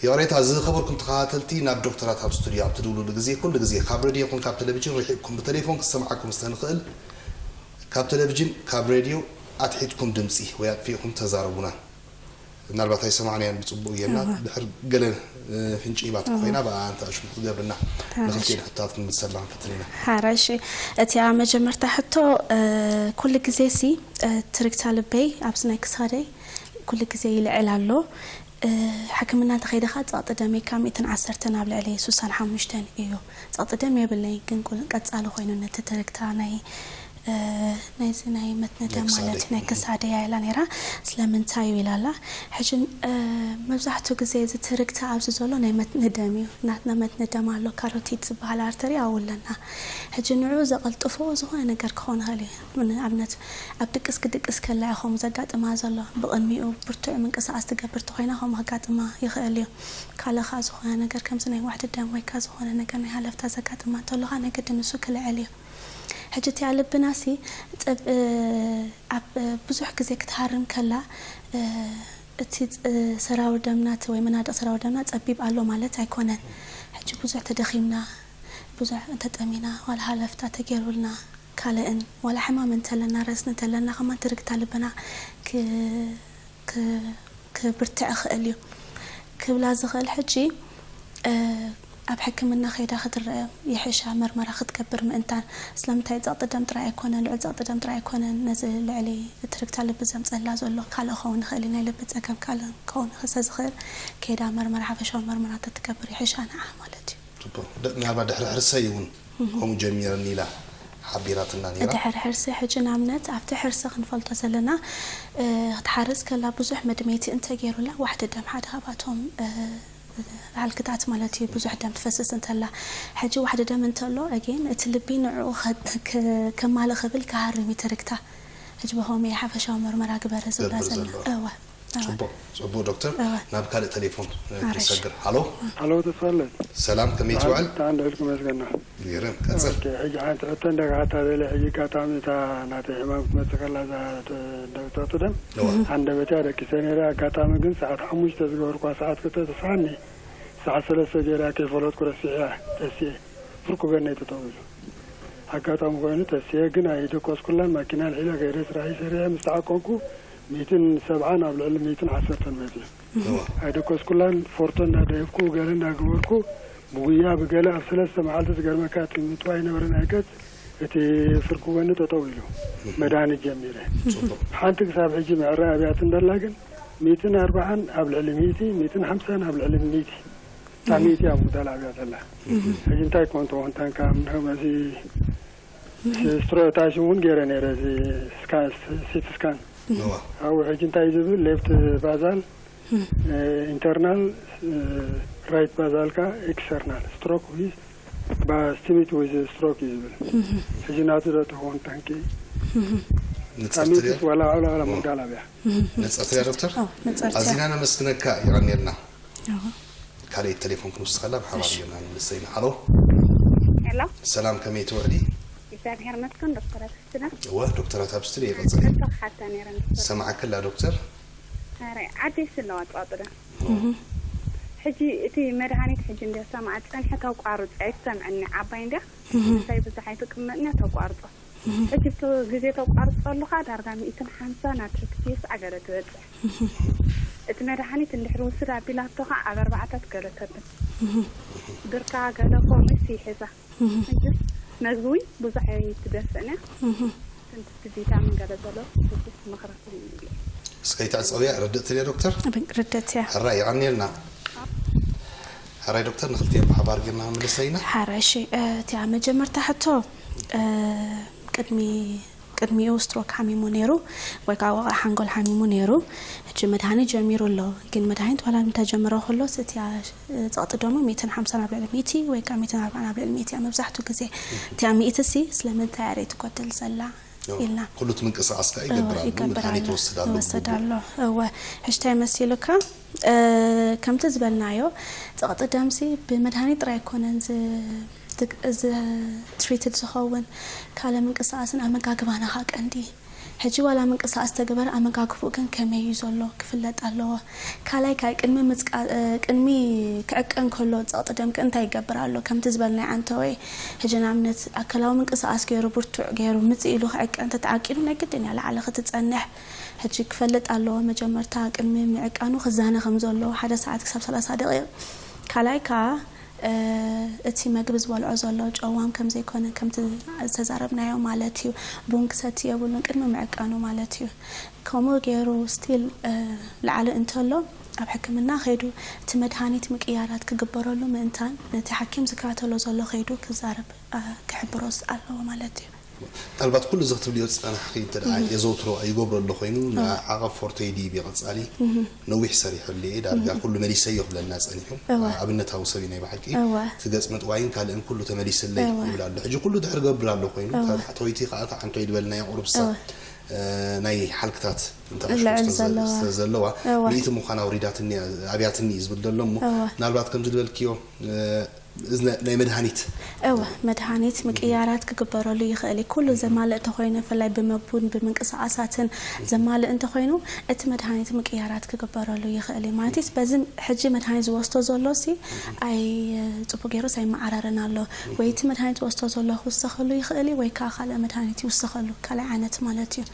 ይቕሬታ፣ ዝኸበርኩም ተኸታተልቲ፣ ናብ ዶክተራት ኣብ ስቱድዮ ኣብ ትድውሉሉ ግዜ፣ ኩሉ ግዜ ካብ ሬድዮ ይኹን ካብ ቴሌቪዥን ርሒቕኩም ብቴሌፎን ክሰምዓኩም ዝተንኽእል፣ ካብ ቴሌቪዥን፣ ካብ ሬድዮ ኣትሒትኩም ድምጺ ወይ ኣጥፊእኩም ተዛረቡና። ምናልባት ኣይሰማዕናያን ብጽቡቕ ጌርና፣ እዋ። ድሕር ገለ፣ እ፣ ፍንጭ ሂባትኩም እዋ። ኮይና፣ ብኣ እንተ ኣሽሙ ክትገብርና፣ ተባሽ። ንኽልቲኤን ሕቶታት ክንምልሰላ ክንፍትን ኢና። ሓራይ፣ እሺ። እቲኣ መጀመርታ ሕቶ፣ እ፣ ኩሉ ግዜ ሲ፣ እ፣ ትርግታ ልበይ ኣብዚ ናይ ክሳደይ ኩሉ ግዜ ይልዕል ኣሎ። እ፣ ሕክምና እንተኸይደ ኸኣ ጸቕጢ ደመይ ካብ ሚእትን ዓሰርተን ኣብ ልዕሊ ስሳን ሓሙሽተን እዩ። ጸቕጢ ደም የብለይ፣ ግን ቁል-፣ ቀጻሊ ኮይኑ ነቲ ትርግታ ናይ፣ እ፣ ናይዚ ናይ መትኒ ደም ክሳደይ። ማለት ናይ ክሳደይ እያ ኢላ ነይራ። ስለምንታይ እዩ ኢላ ኣላ። ሕጂ፣ እ፣ መብዛሕትኡ ግዜ እዚ ትርግታ ኣብዚ ዘሎ ናይ መትኒ ደም እዩ። ናትና መትኒ ደም ኣሎ፣ ካሮቲድ ዝበሃል ኣርተሪ ኣብኡ ኣለና። ሕጂ ንዕኡ ዘቐልጥፎ ዝኾነ ነገር ክኸውን ይኽእል እዩ። ንኣብነት ኣብ ድቅስ ክድቅስ ከላ እያ ከምኡ ዘጋጥማ ዘሎ። ብቕድሚኡ ብርቱዕ ምንቅስቓስ ትገብር ተኾይና ከምኡ ከጋጥማ ይኽእል እዩ። ካልእ ኸኣ ዝኾነ ነገር ከምዚ ናይ ዋሕዲ ደም ወይ ከኣ ዝኾነ ነገር ናይ ሃለፍታ ዘጋጥማ እንተሎ ኸኣ ናይ ግድን ንሱ ክልዕል እዩ። ሕጂ እቲኣ ልብናሲ ጸብ-፣ እ፣ ኣብ፣ እ፣ ብዙሕ ግዜ ክትሃርም ከላ፣ እ፣ እቲ ጸ-፣ ሰራውር ደምና እቲ ወይ መናድቕ ሰራውር ደምና ጸቢብ ኣሎ ማለት ኣይኮነን። ሕጂ ብዙሕ ተደኺምና፣ ብዙሕ እንተጠሚና፣ ዋላ ሃለፍታ ተገይሩልና፣ ካልእን ዋላ ሕማም እንተለና፣ ረስኒ እንተለና፣ ከማን ትርግታ ልብና ክ-፣ ክ-፣ ክብርትዕ ይኽእል እዩ። ክብላ ዝኽእል ሕጂ፣ እ፣ ኣብ ሕክምና ከይዳ ክትረአ ይሕሻ፣ መርመራ ክትገብር ምእንታን። ስለምንታይ ጸቕጢ ደም ጥራይ ኣይኮነን፣ ልዑል ጸቕጢ ደም ጥራይ ኣይኮነን፣ ነዚ ልዕሊ ትርግታ ልቢ ዘምጸላ ዘሎ ካልእ ክኸውን ይኽእል እዩ፣ ናይ ልቢ ጸገም ካልእ ክኸውን ስለ ዝኽእል፣ ከይዳ መርመራ፣ ሓፈሻዊ መርመራ ተትገብር ይሕሻ ንዓ ማለት እዩ። ጽቡቕ። ድ-፣ ምናልባት ድሕሪ ሕርሰይ እውን እህ። ከምኡ ጀሚረኒ ኢላ ሓቢራትና ነይራ። ድሕሪ ሕርሲ፣ ሕጂ ንኣብነት ኣብቲ ሕርሲ ክንፈልጦ ዘለና፣ እ፣ ክትሓርስ ከላ ብዙሕ መድመይቲ እንተገይሩላ፣ ዋሕዲ ደም ሓደ ካብኣቶም፣ እ፣ ሃልክታት ማለት እዩ፣ ብዙሕ ደም ትፈስስ እንተላ። ሕጂ ዋሕዲ ደም እንተሎ፣ ኣጌን፣ እቲ ልቢ ንዕኡ ከ-፣ ከ-፣ ከማልእ ክብል ክሃርም እዩ ትርግታ። ሕጂ ብኸመይ ሓፈሻዊ መርመራ ግበሪ ዝብላ ግበር ዘላ። ዘሎ። እወ። ጽቡቅ ጽቡቅ ዶክተር። ናብ ካልእ ቴሌፎን ክንሰግር። ሃሎ። ሃሎ ተስፋለት። ሰላም፣ ከመይ ትውዕል? ታንደልኩ መስገና። ይርም ቀጽል። ሕጂ ሓንቲ ሕቶ እንደጋታ ደለ ሕጂ ኣጋጣሚ እታ ናተይ ሕማም ክትመጽእ ከላ እዛ ዶክተር ደም እዋ። ኣንደበትያ ደቂሰ ነይረ። ኣጋጣሚ ግን ሰዓት ሓሙሽተ ዝገበርኳ ሰዓት ክልተ ተስፋኒ ሰዓት ሰለስተ ገይራ ከይፈለጥኩ ረሲዐያ ተስየ ፍርቁ ገነይ ተጠው ኢሉ። ኣጋጣሚ ኮይኑ ተስየ ግን ኣይደቆስኩላን። ማኪና ልዒለ ከይደ ስራሐይ ሰሪሐ ምስ ተዓቀብኩ ሚእትን ሰብዓን ኣብ ልዕሊ ሚእትን ዓሰርተን መፅዩ። እዋ። ኣይደቆስኩላን። ፎርቶ እንዳደየብኩ ገለ እንዳገበርኩ ብጉያ ብገለ ኣብ ሰለስተ መዓልቲ ዝገርመካ እቲ ምጥዋይ ነበረ ናይ ገፅ እቲ ፍርቂ ጎኒ ጠጠው ኢሉ መድሃኒት ጀሚረ። ጽቡቅ። ሓንቲ ክሳብ ሕጂ መዕረ ኣብያት እንደላ ግን ሚእትን ኣርባዓን ኣብ ልዕሊ ሚእቲ፣ ሚእትን ሓምሳን ኣብ ልዕሊ ሚእቲ። እታ ሚእቲ ኣብ ምጉዳል ኣብያ ዘላ። ሕጂ እንታይ ኮን ትኾን ታንካ ምንኸመዚ ስትሮ ታሽ እውን ገይረ ነይረ እዚ ስካ- ሲቲ ስካን እዋ። ኣብኡ ሕጂ እንታይ ዝብል ሌፍት ባዛል ኢንተርናል ራይት ባዛል ካ ኤክስተርናል ስትሮክ ዊዝ ስቲሚት ዊዝ ስትሮክ እዩ ዝብል። ሕጂ ናቱ ዶ ትኸውን ታንኪ ንጸርትር ሳሚትስ ዋላ ዋላ ዋላ ምጉዳል ኣብያ። ንጸርትር ዶክተር። ኣዎ፣ ንጸርትር። ኣዚና ነመስግነካ። ይቐንየልና። ኣዎ። ካልእ ቴሌፎን ክንውስኸላ ብሓባር እሺ። ጌርና ንመልሰ ኢና። ሃሎ። ሄሎ፣ ሰላም፣ ከመይ ትውዕሊ? እግዚኣብሔር ይመስገን። ዶክተራት ስነ እወ ዶክተራት ኣብ ስትሪ ይቐጽል። ሕቶ ክሓታ ነይረ ዶክተር። ሰማዕክላ ዶክተር። ኣረ ዓደይ ስለዋ ጸዋጥረ። ሕጂ እቲ መድሃኒት ሕጂ እንደ ሰማዕ ጸንሐ ተቋርጾ ኣይትሰምዕኒ ዓባይ እንደ እንታይ ብዙሕ ኣይትቅመጥኒ ተቋርጾ። ሕጂ እቲ ግዜ ተቋርጾ ኣለኻ ዳርጋ ሚእትን ሓምሳ ናብ ትሽዓተ ስዓት ገለ ትበጽሕ። እቲ መድሃኒት እንድሕር ውስድ ኣቢላቶ ኸዓ ኣብ ኣርባዕታት ገለ ተብል። ብርካ ገለ ኮሚስ ይሕዛ። ሕጂ መግቢ እውን ብዙሕ ኣይትደፍእን እያ። ስንት ቪታሚን ገለ ዘሎ ሕጂ ምኽሪ ትህብኒ። እስከ ይተዕጸውያ ርድእቲ ድያ ዶክተር? ርድእቲ እያ። ሕራይ ይቐንየልና። ሕራይ ዶክተር ንክልቲኦም ብሓባር ጌርና ክንምልሰ ኢና። ሓራይ እሺ፣ እቲያ መጀመርታ ሕቶ ቅድሚ ቅድሚኡ ስትሮክ ሓሚሙ ነይሩ ወይ ከዓ ወቕዒ ሓንጎል ሓሚሙ ነይሩ። ሕጂ መድሃኒት ጀሚሩ ኣሎ። ግን መድሃኒት ዋላ እንተጀመረ ከሎስ እቲያ ጸቕጢ ደሙ ሚእትን ሓምሳን ኣብ ልዕሊ ሚእቲ ወይ ከዓ ሚእትን ኣርባዓን ኣብ ልዕሊ ሚእቲ እያ መብዛሕትኡ ግዜ። እቲያ ሚእቲ ሲ ስለምንታይ እያ ትጎድል ዘላ ኢልና ኩሉ እቲ ምንቅስቃስ ከዓ ይገብር ኣሎ። ይገብር መድሃኒት ኣሎ፣ ይወስድ ኣሎ ይወስድ ብግቡእ። ኣሎ። እወ ሕሽታይ መሲሉካ ከምቲ ዝበልናዮ ጸቕጢ ደምሲ ብመድሃኒት ጥራይ ኣይኮነን ትሪትድ ዝኸውን ካልእ ምንቅስቃስን ኣመጋግባና ኸዓ ቀንዲ። ሕጂ ዋላ ምንቅስቃስ ተግበር ኣመጋግብኡ ግን ከመይ እዩ ዘሎ ክፍለጥ ኣለዎ። ካልኣይ ከዓ ቅድሚ ምፅቃ ቅድሚ ክዕቀን ከሎ ጸቕጢ ደምኪ እንታይ ይገብር ኣሎ ከምቲ ዝበልናይ ዓንተወይ። ሕጂ ንኣብነት ኣካላዊ ምንቅስቃስ ገይሩ ብርቱዕ ገይሩ ምፅእ ኢሉ ክዕቀን ተተዓቂኑ ናይ ግድን እያ ላዕሊ ክትፀንሕ። ሕጂ ክፈልጥ ኣለዎ መጀመርታ ቅድሚ ምዕቃኑ ክዛነ ከም ዘለዎ ሓደ ሰዓት ክሳብ ሰላሳ ደቂቕ። ካልኣይ ከዓ እቲ መግቢ ዝበልዖ ዘሎ ጨዋም ከም ዘይኮነ ከምቲ ዝተዛረብናዮ ማለት እዩ። ቡን ክሰቲ የብሉን ቅድሚ ምዕቃኑ ማለት እዩ። ከምኡ ገይሩ ስቲል ላዕሊ እንተሎ ኣብ ሕክምና ከይዱ እቲ መድሃኒት ምቅያራት ክግበረሉ ምእንታን ነቲ ሓኪም ዝከታተሎ ዘሎ ከይዱ ክዛረብ ክሕብሮስ ኣለዎ ማለት እዩ። ምናልባት ኩሉ እዚ ክትብልዮ ዝፀናሕኪ እንተ ደኣ የዘውትሮ ይገብሮ ኣሎ ኮይኑ ንዓቐብ ፎርተይ ድዩ ብቐፃሊ ነዊሕ ሰሪሐሉ እየ ዳርጋ ኩሉ መሊሰዮ ክብለና ፀኒሑ። ኣብነታዊ ሰብ እዩ ናይ ብሓቂ። እቲ ገፅ ምጥዋይን ካልእን ኩሉ ተመሊስለይ ይብል ኣሎ። ሕጂ ኩሉ ድሕሪ ገብር ኣሎ ኮይኑ እታ ታሕተወይቲ ከዓ እታ ዓንተወይ ዝበልናያ ቁሩብ እሳ ናይ ሓልክታት እንተቐሽሙ ስለዘለዋ ሚእቲ ምዃና ኣውሪዳትኒ ኣብያትኒ እዩ ዝብል ዘሎ እሞ ምናልባት ከምዚ ዝበልክዮ ናይ መድሃኒት እወ መድሃኒት ምቅያራት ክግበረሉ ይኽእል እዩ። ኩሉ ዘማልእ እንተኮይኑ ብፍላይ ብመግቡን ብምንቅስቃሳትን ዘማልእ እንተኮይኑ እቲ መድሃኒት ምቅያራት ክግበረሉ ይኽእል እዩ። ማለትስ በዚ ሕጂ መድሃኒት ዝወስዶ ዘሎ ሲ ኣይ ፅቡቅ ገይሩስ ኣይመዓረርን ኣሎ ወይ እቲ መድሃኒት ዝወስዶ ዘሎ ክውሰኸሉ ይኽእል እዩ ወይ ከዓ ካልእ መድሃኒት ይውሰኸሉ ካልእ ዓይነት ማለት እዩ።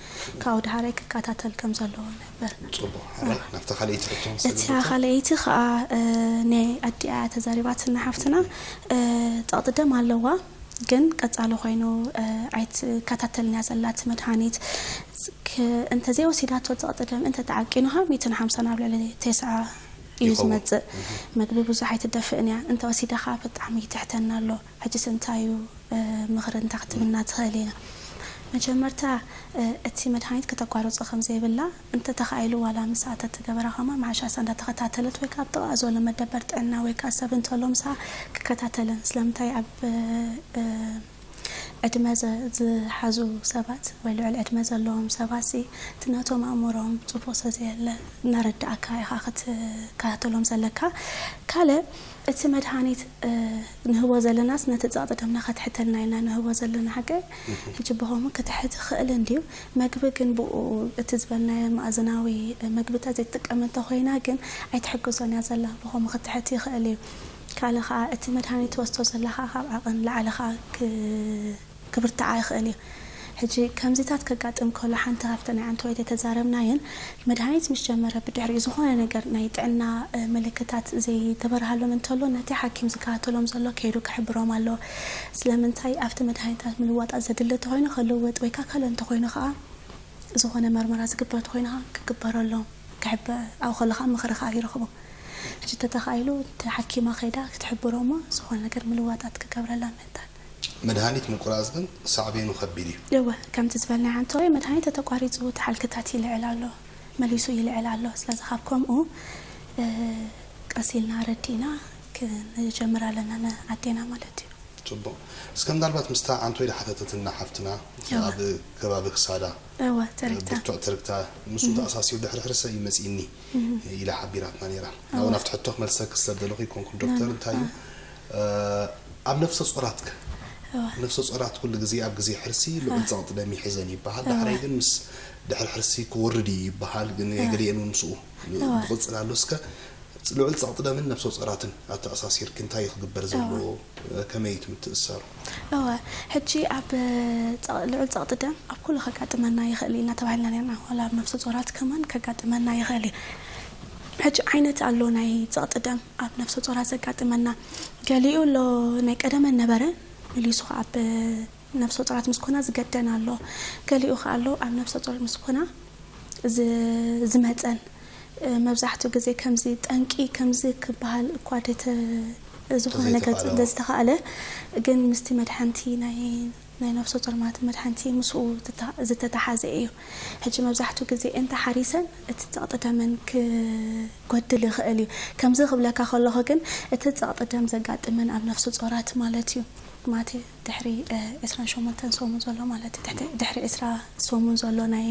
ካብኡ ድሓረይ ክከታተል ከም ዘለዎ ነበር። ፅቡቅ ሓራ ናብታ ካልኣይቲ ሕቶ እቲያ ካልኣይቲ ከዓ ናይ ኣዲኣ ተዛሪባትና ሓፍትና ጸቕጢ ደም ኣለዋ ግን ቀጻሊ ኮይኑ ኣይትከታተልን እያ ዘላ እቲ መድሃኒት እንተዘይወሲዳቶ ጸቕጢ ደም እንተተዓቂኑ ከዓ ሚእትን ሓምሳን ኣብ ልዕሊ ተስዓ እዩ ዝመጽእ። መግቢ ብዙሕ ኣይትደፍእን እያ እንተወሲዳ ከዓ ብጣዕሚ ይትሕተና ኣሎ። ሕጂስ እንታይ እዩ ምኽሪ እንታይ ክትብልና ትኽእል እያ? መጀመርታ እቲ መድሃኒት ከተቋርጾ ከም ዘይብላ እንተ ተኻኢሉ ዋላ ምስኣ ተትገበራ ከማን መሓሻሳ እንዳተኸታተለት ወይ ካብ ጥቓ ዘሎ መደበር ጥዕና ወይ ከዓ ሰብ እንተሎ ምስኣ ክከታተለን ስለምንታይ ኣብ ዕድመ ዝሓዙ ሰባት ወይ ልዑል ዕድመ ዘለዎም ሰባት ሲ እቲ ናቶም ኣእምሮም ፅቡቅ ስለዘየለ እናረዳእካ ኢኻ ክትከታተሎም ዘለካ። ካልእ እቲ መድሃኒት ንህቦ ዘለናስ ነቲ ጸቕጢ ደምና ከትሕተልና ኢልና ንህቦ ዘለና ሓቂ ሕጂ ብኸምኡ ክትሕት ይኽእል እንድዩ። መግቢ ግን ብኡ እቲ ዝበልናዮ መኣዝናዊ መግብታት ዘይትጥቀም እንተኾይና ግን ኣይትሕግዞን እያ ዘላ። ብኸምኡ ክትሕት ይኽእል እዩ። ካልእ ኸኣ እቲ መድሃኒት ትወስዶ ዘለኻ ካብ ዓቐን ላዕሊ ኸኣ ክብርትዓ ይኽእል እዩ። ሕጂ ከምዚታት ከጋጥም ከሎ ሓንቲ ካብተን ናይ ኣንተ ወይተ ተዛረብናየን መድሃኒት ምስ ጀመረ ብድሕሪኡ ዝኾነ ነገር ናይ ጥዕና ምልክታት ዘይተበርሃሎም እንተሎ ነቲ ሓኪም ዝከታተሎም ዘሎ ከይዱ ክሕብሮም ኣለዎ። ስለምንታይ ኣብቲ መድሃኒታት ምልዋጣት ዘድሊ እንተኾይኑ ክልወጥ ወይ ካ ካልእ እንተኾይኑ ከዓ ዝኾነ መርመራ ዝግበር እንተኾይኑ ከዓ ክግበረሎም ክሕበ ኣብኡ ከሎ ከዓ ምኽሪ ከዓ ይረኽቡ። ሕጂ ተተኻኢሉ እቲ ሓኪማ ከይዳ ክትሕብሮ እሞ ዝኾነ ነገር ምልዋጣት ክገብረላ ምእንታን። መድሃኒት ምቁራፅ ግን ሳዕቤኑ ከቢድ እዩ። እወ ከምቲ ዝበልና ሓንተወይ መድሃኒት ተተቋሪፁ እቲ ሓልክታት ይልዕል ኣሎ መሊሱ ይልዕል ኣሎ ስለዚ ካብ ከምኡ ቀስ ኢልና ረዲእና ክንጀምር ኣለና ንኣዴና ማለት እዩ። ፅቡቅ። እስከ ምናልባት ምስታ ዓንቶይ ዝሓተተትና ሓፍትና እወ ኣብ ከባቢ ክሳዳ እወ ትርክታ ብርቱዕ ትርክታ ምስኡ ተኣሳሲሩ ድሕሪ ሕርሰ እዩ መፂእኒ ኢላ ሓቢራትና ነይራ። እወ ናብኡ ናብቲ ሕቶ ክመልሰኪ ስለ ዝደለኹ ይኮንኩን ዶክተር እንታይ እዩ ኣብ ነፍሰ ጾራት ከ እወ ነፍሰ ጾራት ኩሉ ግዜ ኣብ ግዜ ሕርሲ ልዑል ጸቕጢ ደም ይሕዘን ይበሃል። ዳሕራይ ግን ምስ ድሕሪ ሕርሲ ክወርድ እዩ ይበሃል። ግን ናይ ገሊኤን እውን ምስኡ ይቕጽል ኣሎ። እስከ ልዑል ጸቕጢ ደምን ነፍሰ ጾራትን ኣተኣሳሲርኪ እንታይ እዩ ክግበር ዘለዎ? ከመይ እዩ እቲ ምትእስሳሩ? እወ፣ ሕጂ ኣብ ጸቕ- ልዑል ጸቕጢ ደም ኣብ ኩሉ ከጋጥመና ይኽእል እዩ እናተባህልና ነርና። ዋላ ኣብ ነፍሰ ጾራት ከማን ከጋጥመና ይኽእል እዩ። ሕጂ ዓይነት ኣሎ ናይ ጸቕጢ ደም ኣብ ነፍሰ ጾራት ዘጋጥመና። ገሊኡ ኣሎ ናይ ቀደመ ነበረ መሊሱ ከኣ ኣብ ነፍሰ ጡራት ምስ ኮና ዝገደን ኣሎ። ገሊኡ ከኣ ኣሎ ኣብ ነፍሰ ጡር ምስ ኮና ዝ- ዝመጸን። እ፣ መብዛሕትኡ ግዜ ከምዚ ጠንቂ ከምዚ ክበሃል እኳ ደተ ዝኾነ ነገር ተዘይተኻእለ። እንተዝተኻእለ ግን ምስቲ መድሓንቲ ናይ ናይ ነፍሰ ጡር ማለት መድሓንቲ ምስኡ ዝተ- ዝተተሓዘ እዩ። ሕጂ መብዛሕትኡ ግዜ እንተ ሓሪሰን እቲ ጸቕጢ ደመን ክጎድል ይኽእል እዩ። ከምዚ ክብለካ ከለኹ ግን እቲ ጸቕጢ ደም ዘጋጥመን ኣብ ነፍሰ ጡራት ማለት እዩ። ማለተይ ድሕሪ ዕስራን ሸሞንተን ሰሙን ዘሎ ማለት እዩ። ድሕሪ ዕስራ ሰሙን ዘሎ ናይ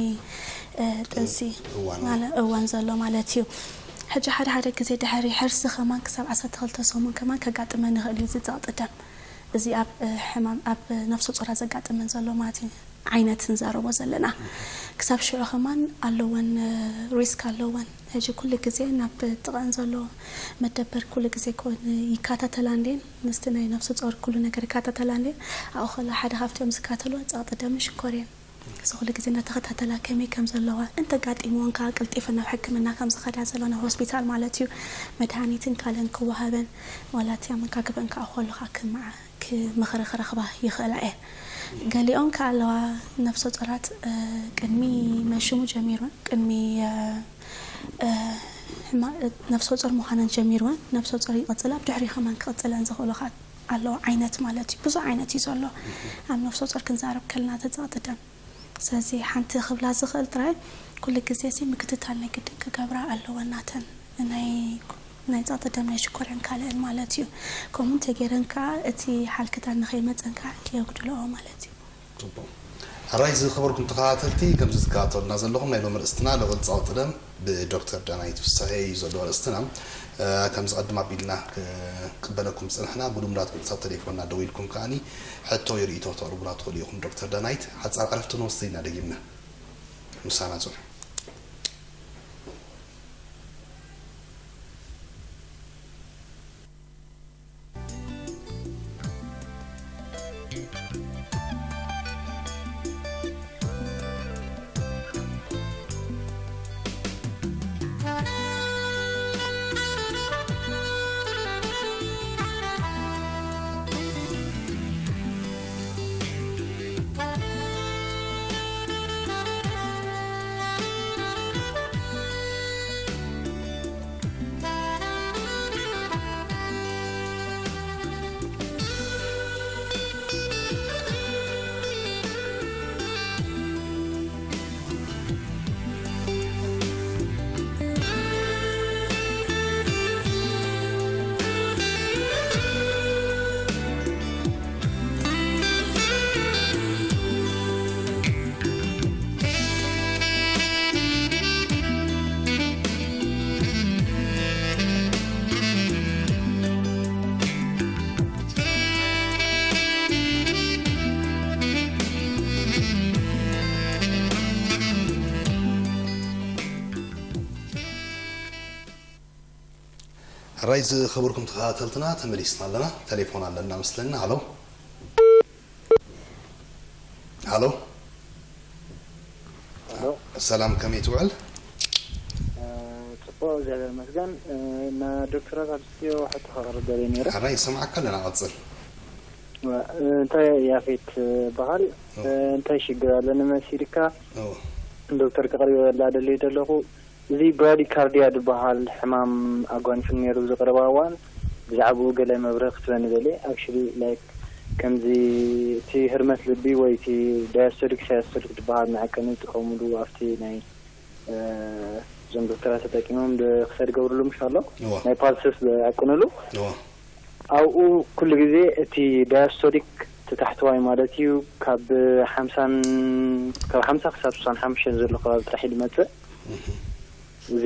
ጥንሲ እዋን ዘሎ ማለት እዩ። ሕጂ ሓደ ሓደ ግዜ ድሕሪ ሕርሲ ከማን ክሳብ ዓሰርተ ክልተ ሰሙን ከማን ከጋጥመን ይኽእል እዩ እዚ ጸቕጢ ደም። እዚ ኣብ ሕማም ኣብ ነፍሰ ጡራት ዘጋጥመን ዘሎ ማለት እዩ ዓይነት ንዛረቦ ዘለና። ክሳብ ሽዑ ከማን ኣለወን ሪስክ ኣለወን። ሕጂ ኩሉ ግዜ ናብ ጥቐን ዘሎ መደበር ኩሉ ግዜ ኮን ይከታተላ እንዴን ምስቲ ናይ ነፍሰ ጾር ኩሉ ነገር ይከታተላ እንዴን ኣብኡ ከላ ሓደ ካብቲኦም ዝከታተልዋ ጸቕጢ ደምን ሽኮር እየን። እዚ ኩሉ ግዜ እናተኸታተላ ከመይ ከም ዘለዋ እንተጋጢምወን ከዓ ቀልጢፈን ናብ ሕክምና ከም ዝኸዳ ዘሎ ናብ ሆስፒታል ማለት እዩ መድሃኒትን ካልእን ክወሃበን ዋላ እቲ ኣመጋግበን ከዓ ከሉ ከዓ ክምዓ ክምኽሪ ክረኽባ ይኽእላ እየን። ገሊኦም ከኣ ኣለዋ ነፍሰ ጡራት ቅድሚ መሽሙ ጀሚሩ ቅድሚ ነፍሰ ጡር ምዃነን ጀሚርወን ነፍሰ ጡር ይቕፅላ ብድሕሪ ከማን ክቕፅለን ዝኽእሉ ከኣ ኣለዋ ዓይነት ማለት እዩ ብዙሕ ዓይነት እዩ ዘሎ ኣብ ነፍሰ ጡር ክንዛረብ ከለና ተፀቕጢ ደም ስለዚ ሓንቲ ክብላ ዝኽእል ጥራይ ኩሉ ግዜ ሲ ምክትታል ናይ ግድን ክገብራ ኣለወን ናተን ናይ ናይ ጸቕጢ ደም ናይ ሽኮርያን ካልእን ማለት እዩ። ከምኡ እንተገይረን ከኣ እቲ ሓልክተን ንኸይመጸን ከኣ የጉድልኦ ማለት እዩ። ጽቡቕ። ሕራይ ዝኸበርኩም ተኸታተልቲ ከምዚ ትከታተሉና ዘለኹም ናይ ሎሚ ርእስትና ልዑል ጸቕጢ ደም ብዶክተር ዳናይት ፍስሐ እዩ ዘሎ ርእስትና። ከም ዝቐድም ኣቢልና ክቕበለኩም ዝጸንሕና ብልሙዳት ቁጽርታት ተሌፎንና ደዊልኩም ከኣኒ ሕቶ ወይ ርእይቶ ክተቕርቡላ ትኽእሉ ኢኹም ዶክተር ዳናይት። ሓጻር ዕረፍቲ ንወስድ ኢና ደጊምና። ምሳና ጽንሑ። ሕራይ ዝኸበርኩም ተኸታተልትና፣ ተመሊስና ኣለና። ቴሌፎን ኣለና መስለና። ሃሎ። ሃሎ። ኣሎ። ሰላም፣ ከመይ ትውዕል? ጽቡቕ፣ እግዚኣብሔር ይመስገን። ናብ ዶክተራት ኣብ ስትዮ ሕቶ ከቕርብ ደልየ ነይረ። ሕራይ ይሰምዓካ ኣለና፣ ቀጽል። እንታይ ያፌት በሃል? ኦ። እንታይ ሽግር ኣለኒ መሲልካ? ኦ። ዶክተር ከቕርበላ ደልየ ዘለኹ፣ እዚ ብራዲካርዲያ ዝበሃል ሕማም ኣጓኒፉኒ ነይሩ ኣብዚ ቀረባ እዋን። ብዛዕባኡ ገለ መብርሂ ክትበኒ ደልየ። ኣክቹሊ ላይክ ከምዚ እቲ ህርመት ልቢ ወይ እቲ ዳያስቶሊክ ሳያስቶሊክ ዝበሃል መዐቀኒ ዝጥቀሙሉ ኣብቲ ናይ እዞም ዶክተራት ተጠቂሞም ክሰድ ገብርሉ ምሽ ኣሎ እዋ። ናይ ፓልስስ ዝዕቅንሉ እዋ። ኣብኡ ኩሉ ግዜ እቲ ዳያስቶሊክ ትታሕተዋይ ማለት እዩ ካብ ሓምሳን ካብ ሓምሳ ክሳብ ስሳን ሓሙሽተን ዘሎ ከባቢ ጥራሕ እዩ ዝመፅእ። እዚ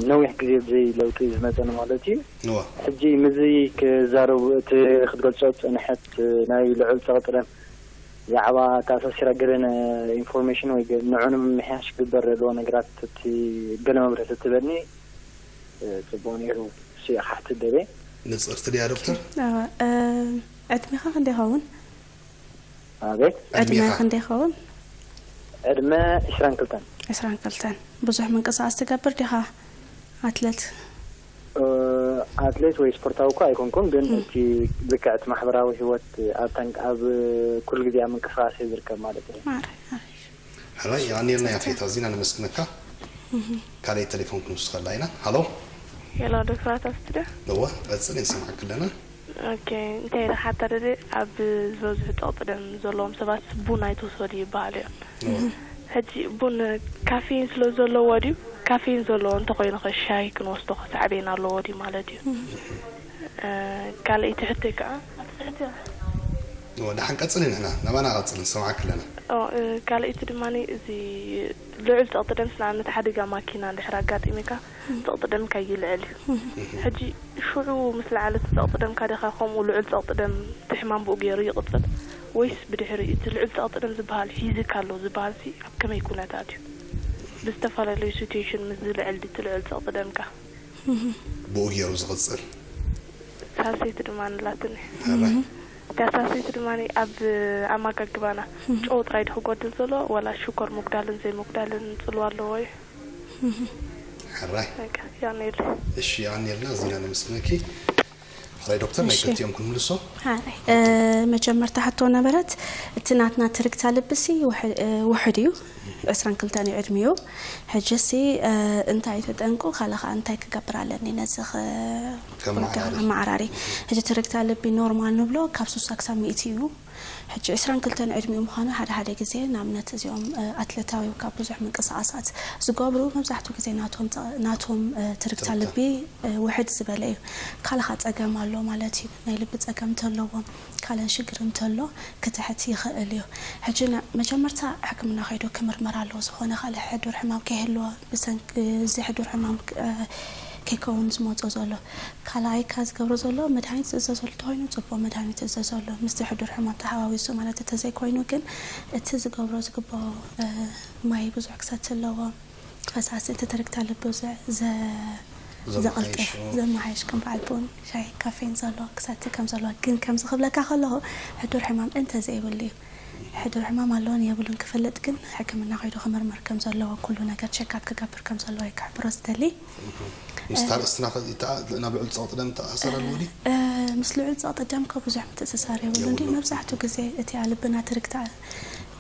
ነዊሕ ግዜ ብዘይ ለውጢ ዝመፀኒ ማለት እዩ። እዋ። ሕጂ ምዚ ክዛረቡ እቲ ክትገልፆ ዝፀንሐት ናይ ልዑል ፀቕጢ ደም ብዛዕባ ተኣሳሲራ ገለ ኢንፎርሜሽን ወይ ንዑ ንምምሕያሽ ክግበር ዘለዎ ነገራት እቲ ገለ መብርሂ ትበኒ ጽቡቕ ነይሩ። እሱ እየ ክሓትት ደልየ። ንጽርቲ ድያ ዶክተር? እወ፣ እ፣ ዕድሜኻ ክንደይ ይኸውን? ኣቤት። ዕድመ ዕድሜኻ? ክንደይ ይኸውን? ዕድመ ዕስራን ክልተን። ዕስራን ክልተን። ብዙሕ ምንቅስቓስ ትገብር ዲኻ? ኣትለት? እ፣ ኣትሌት ወይ ስፖርታዊ እኳ ኣይኮንኩን፣ ግን እቲ ልክዕ እቲ ማሕበራዊ ህይወት ኣብ ተንክ-፣ ኣብ ኩሉ ግዜ ኣብ ምንቅስቓስ እየ ዝርከብ ማለት እዩ። ማዕረ፣ ኣሪፍ። ሕራይ፣ የቐንየልና ያፌት፣ ኣዚና ነመስግነካ። ካልኣይ ቴሌፎን ክንውስኸላ ኢና። ሃሎ። ሄሎ ዶክተራት ኣብ ስቱድዮ። እወ፣ ቀጽል፣ ንሰምዓክ ኣለና። ኦኬ፣ እንታይ ኢለ ሓታ ደደ ኣብ ዝበዝሑ ጸቕጢ ደም ዘለዎም ሰባት ቡን ኣይትውሰዱ ይበሃል እዮም። ሕጂ ቡን ካፌን ስለ ዘለዎ ድዩ? ካፌን ዘለዎ እንተኾይኑ ኸ ሻሂ ክንወስዶ ኸ ሳዕቤን ኣለዎ ድዩ ማለት እዩ? እ፣ ካልኣይቲ ሕቶይ ከዓ እወ፣ ደሓን ቀጽሊ፣ ንሕና ናባና ቀጽሊ፣ ንሰምዓክ ኣለና። ኦ፣ እ፣ ካልኣይቲ ድማ እዚ ልዑል ጸቕጢ ደምስ ንኣብነት ሓደጋ ማኪና እንድሕር ኣጋጢሙካ ጸቕጢ ደምካ ይልዕል እዩ። ሕጂ ሽዑ ምስ ለዓለ እቲ ጸቕጢ ደምካ ዲኻ ከምኡ ልዑል ጸቕጢ ደም እቲ ሕማም ብኡ ገይሩ ይቕጽል ወይስ ብድሕሪኡ እቲ ልዑል ጸቕጢ ደም ዝበሃል ሒዝካ ኣሎ ዝበሃልሲ ኣብ ከመይ ኩነታት እዩ? ብዝተፈላለዩ ሲትዌሽን ምስ ዝልዕል ድዩ እቲ ልዑል ጸቕጢ ደምካ? ብኡ ገይሩ ዝቕጽል። ሳልሰይቲ ድማ ንላትኒ። ሕራይ። እታ ሳልሰይቲ ድማ ኣብ ኣመጋግባና ጨው ጥራይ ድዩ ክጎድል ዘሎ ዋላ ሽኮር ምጉዳልን ዘይምጉዳልን ጽልዋ ኣለዎ እዩ? ሕራይ። በቃ፣ ያኔል። እሺ፣ የቐንየልና፣ ኣዚና ነመስግነኪ። ሕራይ ዶክተር፣ ናይ እሺ። ክልቲኦም ክንምልሶ። ሓራይ። እ፣ መጀመርታ ሕቶ ነበረት፣ እቲ ናትና ትርግታ ልብሲ ውሕ-፣ እ፣ ውሑድ እዩ፣ ዕስራን ክልተን እዩ ዕድሚኡ። ሕጂሲ፣ እ፣ እንታይ ተጠንቁ፣ ካለ ኸዓ እንታይ ክገብር ኣለኒ ነዚ ኸ-፣ ከመዓራሪ። ከመዓራሪ። ሕጂ ትርግታ ልቢ ኖርማል ንብሎ ካብ ሱሳ ክሳብ ሚእቲ እዩ። ሕጂ ዕስራን ክልተን ዕድሚኡ ምዃኑ ሓደ ሓደ ግዜ ንኣብነት እዚኦም፣ እ፣ ኣትለታዊ ካብ ብዙሕ ምንቅስቓሳት ዝገብሩ መብዛሕትኡ ግዜ ናቶም ጸ-፣ ናቶም፣ እ፣ ትርግታ ትርግታ። ልቢ፣ እ፣ ውሕድ ዝበለ እዩ። ካልኻ ጸገም ኣሎ ማለት እዩ። ናይ ልቢ ጸገም እንተለዎም ካልእን ሽግር እንተሎ ክትሕት ይኽእል እዩ። ሕጂ ን-፣ መጀመርታ ሕክምና ከይዱ ክምርመር ኣለዎ። ዝኾነ ካልእ ሕዱር ሕማም ከይህልዎ ብሰንኪ እዚ ሕዱር ሕማም ክ-፣ እ፣ ከይከውን ዝመጾ ዘሎ። ካልኣይ ካብ ዝገብሮ ዘሎ መድሃኒት ዝእዘዘሉ እንተኾይኑ ጽቡቕ መድሃኒት ይእዘዘሉ። ምስቲ ሕዱር ሕማም ተሓዋዊሱ ማለት እንተዘይኮይኑ ግን እቲ ዝገብሮ ዝግብኦ፣ እ፣ ማይ ብዙሕ ክሰቲ ኣለዎ። ፈሳሲ እቲ ትርግታ ልቢ ዘ-፣ ዘ-፣ ዘመሓይሽ፣ ዘቕልጥፍ፣ ኦ። ዘመሓይሽ ከም በዓል ቡን፣ ሻሂ፣ ካፌን ዘሎ ክሰቲ ከም ዘለዎ። ግን ከምዚ ክብለካ ከለኹ ሕዱር ሕማም እንተዘይብሉ እዩ። ሕዱር ሕማም ኣለዎን የብሉን ክፈልጥ ግን ሕክምና ከይዱ ክምርመር ከም ዘለዎ፣ ኩሉ ነገር ቸካፕ ክገብር ከም ዘለዎ እዩ ክሕብሮ ዝደሊ። ምስታ ርእስትና ኸ-፣ ይተኣ-፣ ናብ ልዑል ጸቕጢ ደም ተኣሳሰር ኣለዎ ድዩ? እ፣ ምስ ልዑል ጸቕጢ ደም ከ ብዙሕ ምትእስሳር የብሉን ድዩ? የብሉን። መብዛሕትኡ ግዜ እቲ ልብና ትርግታ፣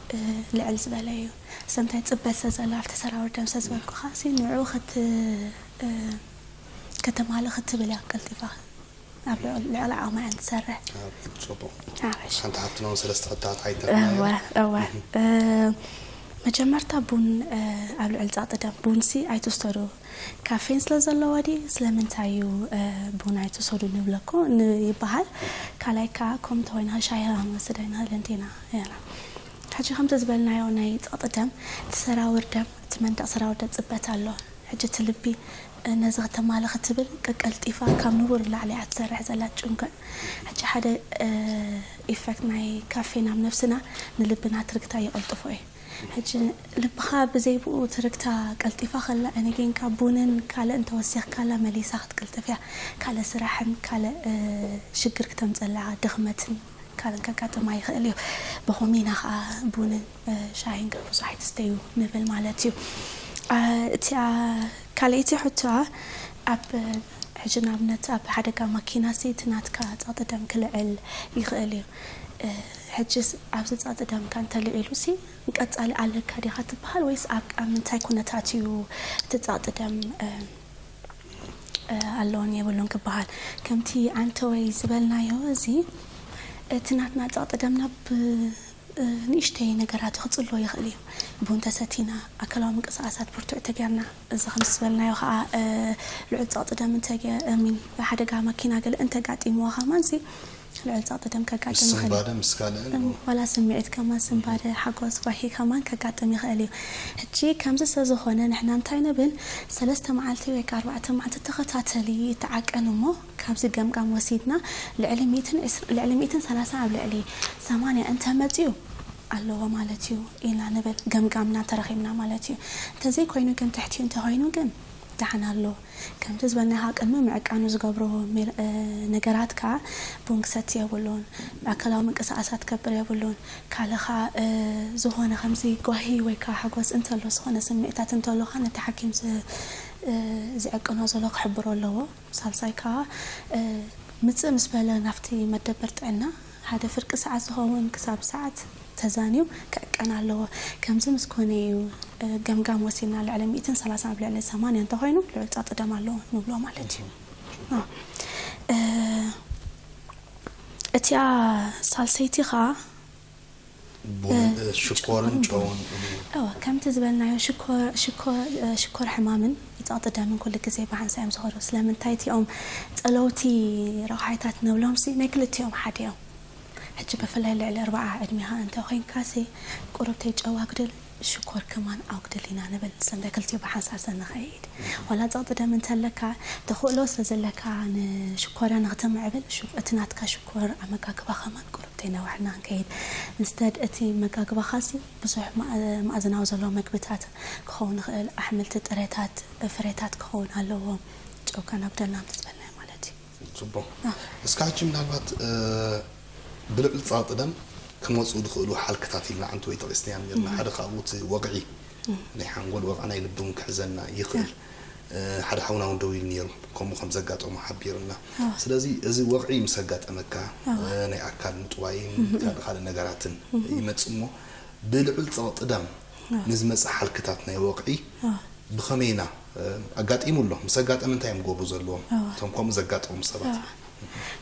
እ፣ ልዕል ዝበለ እዩ። ሰምታይ ጽበት ስለ ዘሎ ኣብቲ ሰራውር ደም ስለ ዝበልኩኻ ሲ ንዑ ክት-፣ እ፣ ከተማልእ ክትብል እያ ቀልጢፋ ኣብ ልዑል፣ ልዕሊ ዓቕማ እያ ትሰርሕ። ኣብ ጽቡቕ። ሓባሽ። ሓንቲ ሓፍትና እውን ሰለስተ ክታባት እወ፣ ኣይተረኽብናዮ። እወ። እ፣ መጀመርታ ቡን፣ እ፣ ኣብ ልዕሊ ጸቕጢ ደም ቡንሲ ኣይትውሰዱ። ካፌን ስለ ዘለዎ ድዩ? ስለምንታይ እዩ፣ እ፣ ቡን ኣይትውሰዱ ንብለኩ ን-፣ ይበሃል። ካልኣይ ከኣ ከምኡ እንተኾይና ሻሂ ክንወስድ ኣይንኽእልን ዲና? ያላ። ሕጂ ከምቲ ዝበልናዮ ናይ ጸቕጢ ደም፣ እቲ ሰራውር ደም፣ እቲ መንደቕ ሰራውር ደም ጽበት ኣሎ። ሕጂ እቲ ልቢ፣ እ፣ ነዚ ከተማልእ ክትብል ቀቀልጢፋ ካብ ንቡር ንላዕሊ እያ ትሰርሕ ዘላ ትጭንግዕ። ሕጂ ሓደ፣ እ፣ ኢፈክት ናይ ካፌን ኣብ ነብስና ንልብና ትርግታ የቐልጥፎ እዩ። ሕጂ ልብኻ ብዘይ ብኡ ትርግታ ቀልጢፋ ከላ፣ እነ ጌንካ ቡንን ካልእ እንተወሲኽካላ መሊሳ ክትቅልጥፍ እያ። ካልእ ስራሕን ካልእ፣ እ፣ ሽግር ክተምጸላ ድኽመትን ካልእን ከጋጥማ ይኽእል እዩ። ብኸምኡ ኢና ኸኣ ቡንን፣ እ፣ ሻሂን ብዙሕ ኣይትስተዩ ንብል ማለት እዩ። እ፣ እቲኣ ካልኣይቲ ሕቶኣ ኣብ፣ ሕጂ ንኣብነት ኣብ ሓደጋ ማኪና ሲ እቲ ናትካ ጸቕጢ ደም ክልዕል ይኽእል እዩ። እ፣ ሕጂስ ኣብዚ ጸቕጢ ደምካ እንተልዒሉ ሲ ቀጻሊ ኣለካ ዲኻ ትበሃል ወይስ ኣብ፣ ኣብ ምንታይ ኩነታት እዩ እቲ ጸቕጢ ደም፣ እ፣ እ፣ ኣለዎን የብሉን ክበሃል? ከምቲ ዓንተወይ ዝበልናዮ እዚ እቲ ናትና ጸቕጢ ደምና ብ-፣ እ፣ ንእሽተይ ነገራት ክጽሎ ይኽእል እዩ። ቡን ተሰቲና፣ ኣካላዊ ምንቅስቓሳት ብርቱዕ ተጌርና፣ እዚ ከምቲ ዝበልናዮ ኸኣ፣ እ፣ ልዑል ጸቕጢ ደም እንተገ-፣ I mean፣ ሓደጋ መኪና ገለ እንተጋጢምዎ ኸማንሲ ልዑል ጸቕጢ ደም ከጋጥም ይኽእል እዩ። ስንባደ ምስ ካልእን እም፣ ዋላ ስምዒት ከማን ስንባደ፣ ሓጎስ፣ ጓሂ ከማን ከጋጥም ይኽእል እዩ። ሕጂ ከምዚ ስለ ዝኾነ ንሕና እንታይ ንብል? ሰለስተ መዓልቲ ወይ ከኣ ኣርባዕተ መዓልቲ ተኸታተሊ ይተዓቀን እሞ ካብዚ ገምጋም ወሲድና ልዕሊ ሚእትን ዕስራ፣ ልዕሊ ሚእትን ሰላሳን ኣብ ልዕሊ ሰማንያ እንተመጽዩ ኣለዎ ማለት እዩ ኢና ንብል። ገምጋምና ተረኺብና ማለት እዩ። እንተዘይኮይኑ ግን ትሕቲኡ እንተኾይኑ ግን ደሓን ኣሎ። ከምቲ ዝበልናኻ ቅድሚ ምዕቃኑ ዝገብሮ ሜል-፣ እ፣ ነገራት ከኣ ቡን ክሰቲ የብሉን፣ ኣካላዊ ምንቅስቓሳት ክገብር የብሉን። ካልእ ከኣ፣ እ፣ ዝኾነ ከምዚ ጓሂ ወይ ከኣ ሓጎስ እንተሎ፣ ዝኾነ ስምዒታት እንተሎ ከኣ ነቲ ሓኪም ዝ-፣ እ፣ ዝዕቅኖ ዘሎ ክሕብሮ ኣለዎ። ሳልሳይ ከኣ፣ እ፣ ምጽእ ምስ በለ ናብቲ መደበር ጥዕና ሓደ ፍርቂ ሰዓት ዝኸውን ክሳብ ሰዓት ተዛንዩ ክዕቀን ኣለዎ። ከምዚ ምስ ኮነ እዩ፣ እ፣ ገምጋም ወሲድና ልዕሊ ሚእትን ሰላሳን ኣብ ልዕሊ ሰማንያ እንተኾይኑ ልዑል ጸቕጢ ደም ኣለዎ ንብሎ ማለት እዩ። እ፣ እቲኣ ሳልሰይቲ ኸኣ ቡን፣ እ፣ እ፣ ሽኮርን ሽኮርን ጨውን። ጨውን። እወ፣ ከምቲ ዝበልናዮ ሽኮር፣ ሽኮር፣ እ፣ ሽኮር ሕማምን ጸቕጢ ደምን ኩሉ ግዜ ብሓንሳእ እዮም ዝኸዱ። ስለምንታይ እቲኦም ጸለውቲ ረቑሓታት ንብሎም ሲ ናይ ክልቲኦም ሓደ እዮም። ሕጂ ብፍላይ ልዕሊ ኣርብዓ ዕድሜኻ እንተ ኾይንካ ሲ ቁሩብተይ ጨው ኣጉድል፣ ሽኮር ከማን ኣጉድል ኢና ንብል። ሰንበ ክልቲኡ ብሓንሳእ ሰ ንኸይድ። ዋላ ጸቕጢ ደም እንተለካ፣ ተኽእሎ ስለ ዘለካ ንሽኮርያ ንኽተምዕብል፣ ሹ-፣ እቲ ናትካ ሽኮር ኣመጋግባ ከማን ቁሩብተይ ነዋሕና ክንከይድ። ኢንስተድ እቲ መጋግባኻሲ ብዙሕ ማ-፣ ማእዝናዊ ዘለዎ መግብታት ክኸውን ይኽእል፣ ኣሕምልቲ፣ ጥረታት፣ ፍሬታት ክኸውን ኣለዎ። ጨው ከነጉደልና ምትዝበልና ማለት እዩ። ጽቡቕ። ኣዎ። እስከ ሕጂ ምናልባት፣ እ፣ ብልዑል ጸቕጢ ደም ክመጽኡ ዝኽእሉ ሓልክታት ኢልና ዓንተወይ ጠቒስናዮም ነርና። እም። ሓደ ካብኡ እቲ ወቕዒ፣ እም። ናይ ሓንጎል ወቕዒ ናይ ልቢ እውን ክሕዘና ይኽእል። እም። እ፣ ሓደ ሓውና እውን ደው ኢሉ ነይሩ፣ ከምኡ ከም ዘጋጠሞ ሓቢሩና። ኣዎ። ስለዚ እዚ ወቕዒ ምስ ኣጋጠመካ፣ ኣዎ። እ፣ ናይ ኣካል ምጥዋይን እም። ካልእ ካልእ ነገራትን እም። ይመጽእ እሞ፣ ብልዑል ጸቕጢ ደም ኣዎ። ንዝመጽእ ሓልክታት ናይ ወቕዒ ኣዎ። ብኸመይ ኢና፣ እ፣ ኣጋጢሙ ኣሎ? ምስ ኣጋጠመ እንታይ እዮም ክገብሩ ዘለዎም? ኣዎ። እቶም ከምኡ ዘጋጠሙ ሰባት? ኣዎ።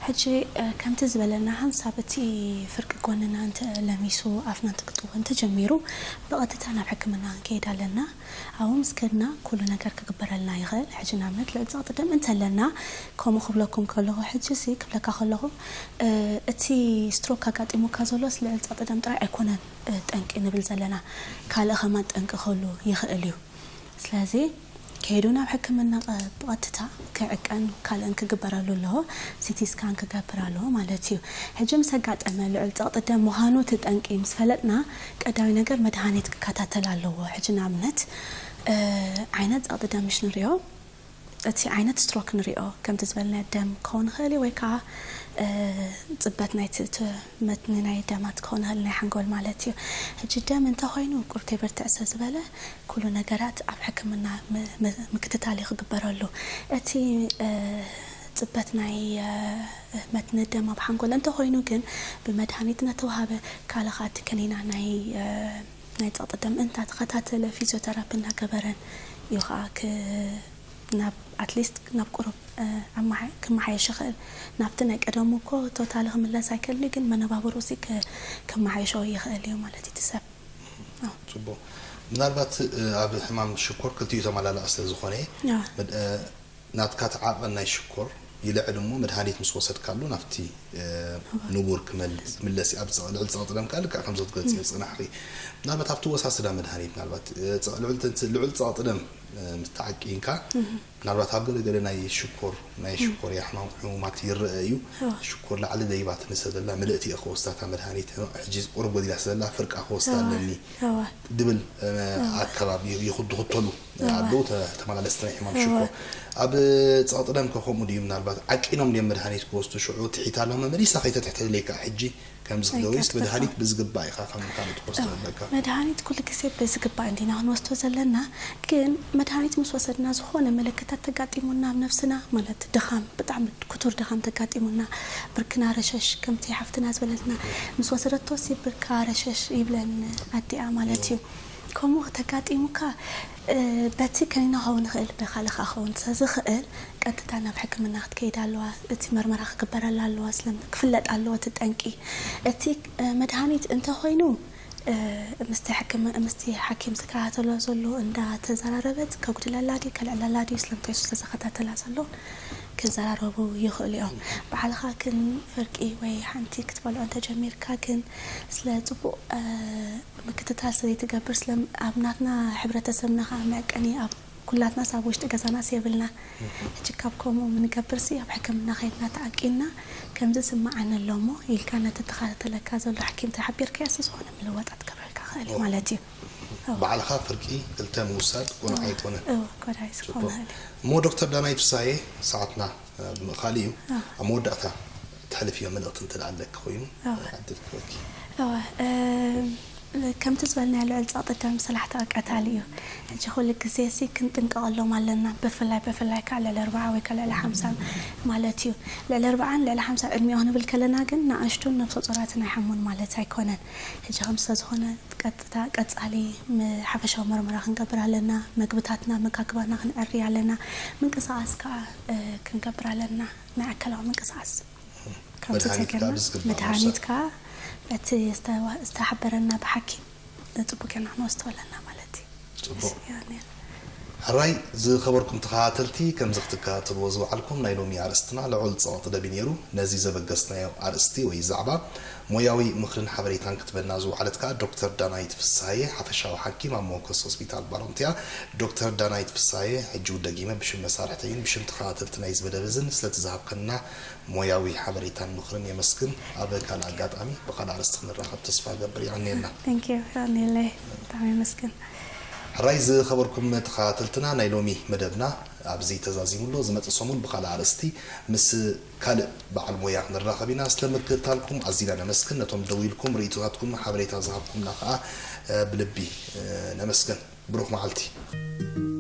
ሕጂ፣ እ፣ ከምቲ ዝበለና፣ ሓንሳብ እቲ ፍርቂ ጎንና እንተ ለሚሱ፣ ኣፍና እንትክጥዎ እንተጀሚሩ፣ ብቐጥታ ናብ ሕክምና ክንከይድ ኣለና። ኣብኡ ምስ ከድና፣ ኩሉ ነገር ክግበረልና ይኽእል። ሕጂ፣ ንኣብነት፣ ልዑል ጸቕጢ ደም እንተለና፣ ከምኡ ክብለኩም ከለኹ፣ ሕጂ ሲ ክብለካ ከለኹ፣ እ፣ እቲ ስትሮክ ኣጋጢሙካ ዘሎስ ልዑል ጸቕጢ ደም ጥራይ ኣይኮነን፣ እ፣ ጠንቂ ንብል ዘለና። ካልእ ከማን ጠንቂ ክህሉ ይኽእል እዩ። ስለዚ ከይዱ ናብ ሕክምና ቀ-፣ ብቐጥታ ክዕቀን ካልእን ክግበረሉ ኣለዎ። ሲቲ ስካን ክገብር ኣለዎ ማለት እዩ። ሕጂ ምስ ኣጋጠመ ልዑል ጸቕጢ ደም ምዃኑ እቲ ጠንቂ ምስ ፈለጥና፣ ቀዳማይ ነገር መድሃኒት ክከታተል ኣለዎ። ሕጂ ንኣብነት፣ እ፣ ዓይነት ጸቕጢ ደም ምሽ ንሪኦ፣ እቲ ዓይነት ስትሮክ ንሪኦ፣ ከምቲ ዝበልናዮ ደም ክኸውን ይኽእል እዩ፣ ወይ ከዓ፣ እ፣ ጽበት ናይቲ፣ እቲ መትኒ ናይ ደማት ክኸውን ይኽእል፣ ናይ ሓንጎል ማለት እዩ። ሕጂ ደም እንተኾይኑ ቁርተይ ብርትዕ ስለ ዝበለ፣ ኩሉ ነገራት ኣብ ሕክምና ም-፣ ም-፣ ምክትታል እዩ ክግበረሉ። እቲ፣ እ፣ ጽበት ናይ፣ እ፣ መትኒ ደም ኣብ ሓንጎል እንተኾይኑ ግን ብመድሃኒት እናተዋሃበ፣ ካልእ ከኣ እቲ ከኒና ናይ፣ እ፣ ናይ ጸቕጢ ደም እንዳ ተኸታተለ፣ ፊዚዮተራፒ እናገበረን እዩ ከኣ ክ-፣ ናብ፣ ኣትሊስት ናብ ቁሩብ፣ እ፣ ኣመሓ-፣ ክመሓየሽ ይኽእል። ናብቲ ናይ ቀደሙ እኮ ቶታሊ ክምለስ ኣይክእልን እዩ፣ ግን መነባብርኡ ሲ ክ-፣ ክመሓየሾ ይኽእል እዩ ማለት እዩ እቲ ሰብ። ኣዎ። ጽቡቕ። ምናልባት፣ እ፣ ኣብ ሕማም ሽኮር ክልቲኡ ተመላላእ ስለ ዝኾነ፣ ኣዎ። መድ-፣ እ፣ ናትካ እቲ ዓቐን ናይ ሽኮር ይልዕል እሞ መድሃኒት ምስ ወሰድካሉ ናብቲ፣ እ፣ ኣዎ። ንቡር ክመል-፣ ክምለስ እዩ። ኣብ ጸ-፣ ልዕሊ ጸቕጢ ደም ከኣ ልክዕ ከም ዘትገልጽ እም። ጽናሕኺ። ምናልባት ኣብቲ ወሳስዳ መድሃኒት ምናልባት፣ እ፣ ጸ-፣ ልዑል ተንስ-፣ ልዑል ጸቕጢ ደም፣ እ፣ ምስ ተዓቂንካ እም። ምናልባት ኣብ ገለ ገለ ናይ ሽኮር ናይ ሽኮር የሕማም ሕሙማት ይረአ እዩ። ሽኮር ላዕሊ ደይባት ንሰብ ዘላ ምልእቲ እየ ክወስዳ እታ መድሃኒት። ሕጂ ቁሩብ ጎዲላ ስለ ዘላ ፍርቃ ክወስዳ ኣለኒ ድብል ኣካባቢ ይኽተሉ ኣለዉ ተመላለስቲ ናይ ሕማም ሽኮር። ኣብ ጸቕጢ ደም ከ ከምኡ ድዩ? ምናልባት ዓቂኖም ድዮም መድሃኒት ክወስዱ ሽዑ ትሒት ኣለዎ መመሊሳ ከይተትሕተለይ ከዓ ሕጂ ከምዚ ክደውይስ መድሃኒት ብዝግባእ ኢኻ ከም ካልእ ትወስዶ ኣለካ። መድሃኒት ኩሉ ግዜ ብዝግባእ እንዲና ክንወስዶ ዘለና፣ ግን መድሃኒት ምስ ወሰድና ዝኾነ መለክታት ተጋጢሙና ኣብ ነፍስና ማለት ድኻም፣ ብጣዕሚ ክቱር ድኻም ተጋጢሙና፣ ብርክና ረሸሽ ከምቲ ሓፍትና ዝበለትና ምስ ወሰደቶ ሲ ብርካ ረሸሽ ይብለን ኣዲኣ ማለት እዩ። ከምኡ ተጋጢሙካ በቲ ከኒና ክኸውን ይኽእል፣ ብኻልእ ከዓ ክኸውን ስለዝኽእል ቀጥታ ናብ ሕክምና ክትከይድ ኣለዋ። እቲ መርመራ ክግበረላ ኣለዋ፣ ስለምንታይ ክፍለጥ ኣለዎ እቲ ጠንቂ። እቲ መድሃኒት እንተኾይኑ ምስቲ ሕክም ምስቲ ሓኪም ዝከታተሎ ዘሎ እንዳተዘራረበት ከጉድለላ ድዩ ከልዕለላ ድዩ ስለምንታይ እሱ ስለዝከታተላ ዘሎ ክዘራረቡ ይኽእሉ እዮም። ባዕልኻ ግን ፍርቂ ወይ ሓንቲ ክትበልዖ እንተጀሚርካ ግን ስለ ፅቡቕ ምክትታል ስለይትገብር ስለ ኣብ ናትና ሕብረተሰብና ከዓ መዕቀኒ ኣብ ኩላትናስ ኣብ ውሽጢ ገዛናስ የብልና። ሕጂ ካብ ከምኡ ምንገብርሲ ኣብ ሕክምና ከይድና ተዓቂንና ከምዚ ስምዓኒ ኣሎ እሞ ኢልካ ነቲ ተኸታተለካ ዘሎ ሓኪም ተሓቢርካዮ ስዝኾነ ምልወጣት ክገብረልካ ክእል እዩ ማለት እዩ። ባዕልኻ ፍርቂ ክልተ ምውሳድ ጎንዓ ኣይትኾነን። እወ ጎዳይ ዝኾነ እሞ ዶክተር ዳናይት ፍሳዬ ሰዓትና ብምእኻሉ እዩ። ኣብ መወዳእታ ተሕልፍዮ መልእኽቲ እንተ ኣለኪ ኮይኑ ዕድል ክህበኪ። እወ ከምቲ ዝበልናዮ ልዕል ጸቕጢ ደም ሰላሕቲ ቀታሊ እዩ። ሕጂ ኩሉ ግዜ ሲ ክንጥንቀቐሎም ኣለና። ብፍላይ ብፍላይ ከዓ ልዕሊ ኣርብዓ ወይ ከዓ ልዕሊ ሓምሳ ማለት እዩ። ልዕሊ ኣርብዓን ልዕሊ ሓምሳ ዕድሚኦ ክንብል ከለና ግን ንኣሽቱን ነፍሰ ጾራትን ኣይሓሙን ማለት ኣይኮነን። ሕጂ ከም ስለዝኾነ ቀጥታ ቀጻሊ ሓፈሻዊ መርመራ ክንገብር ኣለና። መግብታትና መካክባና ክንዕሪ ኣለና። ምንቅስቃስ ከዓ ክንገብር ኣለና። ናይ ኣካላዊ ምንቅስቃስ ካብቲ መድሃኒት ተገና ከዓ ብዝግባእ መድሃኒት ምውሳድ። ከዓ በቲ ዝተዋ- ዝተሓበረና ብሓኪም ፅቡቅ ጌርና ክንወስዶ ኣለና ማለት እዩ። ፅቡቅ። ሕራይ ዝኸበርኩም ተኸታተልቲ፣ ከምዚ ክትከታተልዎ ዝወዓልኩም ናይ ሎሚ ኣርእስትና ልዑል ፀቕጢ ደም እዩ ነይሩ። ነዚ ዘበገስናዮ ኣርእስቲ ወይ ዛዕባ ሞያዊ ምኽርን ሓበሬታን ክትበና ዝወዓለት ከዓ ዶክተር ዳናይት ፍስሃየ ሓፈሻዊ ሓኪም ኣብ መወከሲ ሆስፒታል ባሮምትያ። ዶክተር ዳናይት ፍስሃየ ሕጂ እውን ደጊመ ብሽም መሳርሕተይን ብሽም ተኸታተልቲ ናይዚ መደብ እዝን ስለቲ ዝሃብከና ሞያዊ ሓበሬታን ምኽርን የመስግን። ኣብ ካልእ ኣጋጣሚ ብኻልእ ኣርእስቲ ክንራኸብ ተስፋ እገብር። የቐንየልና። Thank you። የቐንየለይ። ብጣዕሚ የመስግን። ሕራይ ዝኸበርኩም ተኸታተልትና ናይ ሎሚ መደብና ኣብዚ ተዛዚሙ ኣሎ። ዝመጽእ ሰሙን ብኻልእ ኣርእስቲ ምስ ካልእ በዓል ሞያ ክንራኸብ ኢና። ስለ ምክትታልኩም ኣዚና ነመስግን። ነቶም ደዊልኩም ርእይቶታትኩም ሓበሬታ ዝሃብኩምና ከኣ ብልቢ ነመስግን። ብሩኽ መዓልቲ።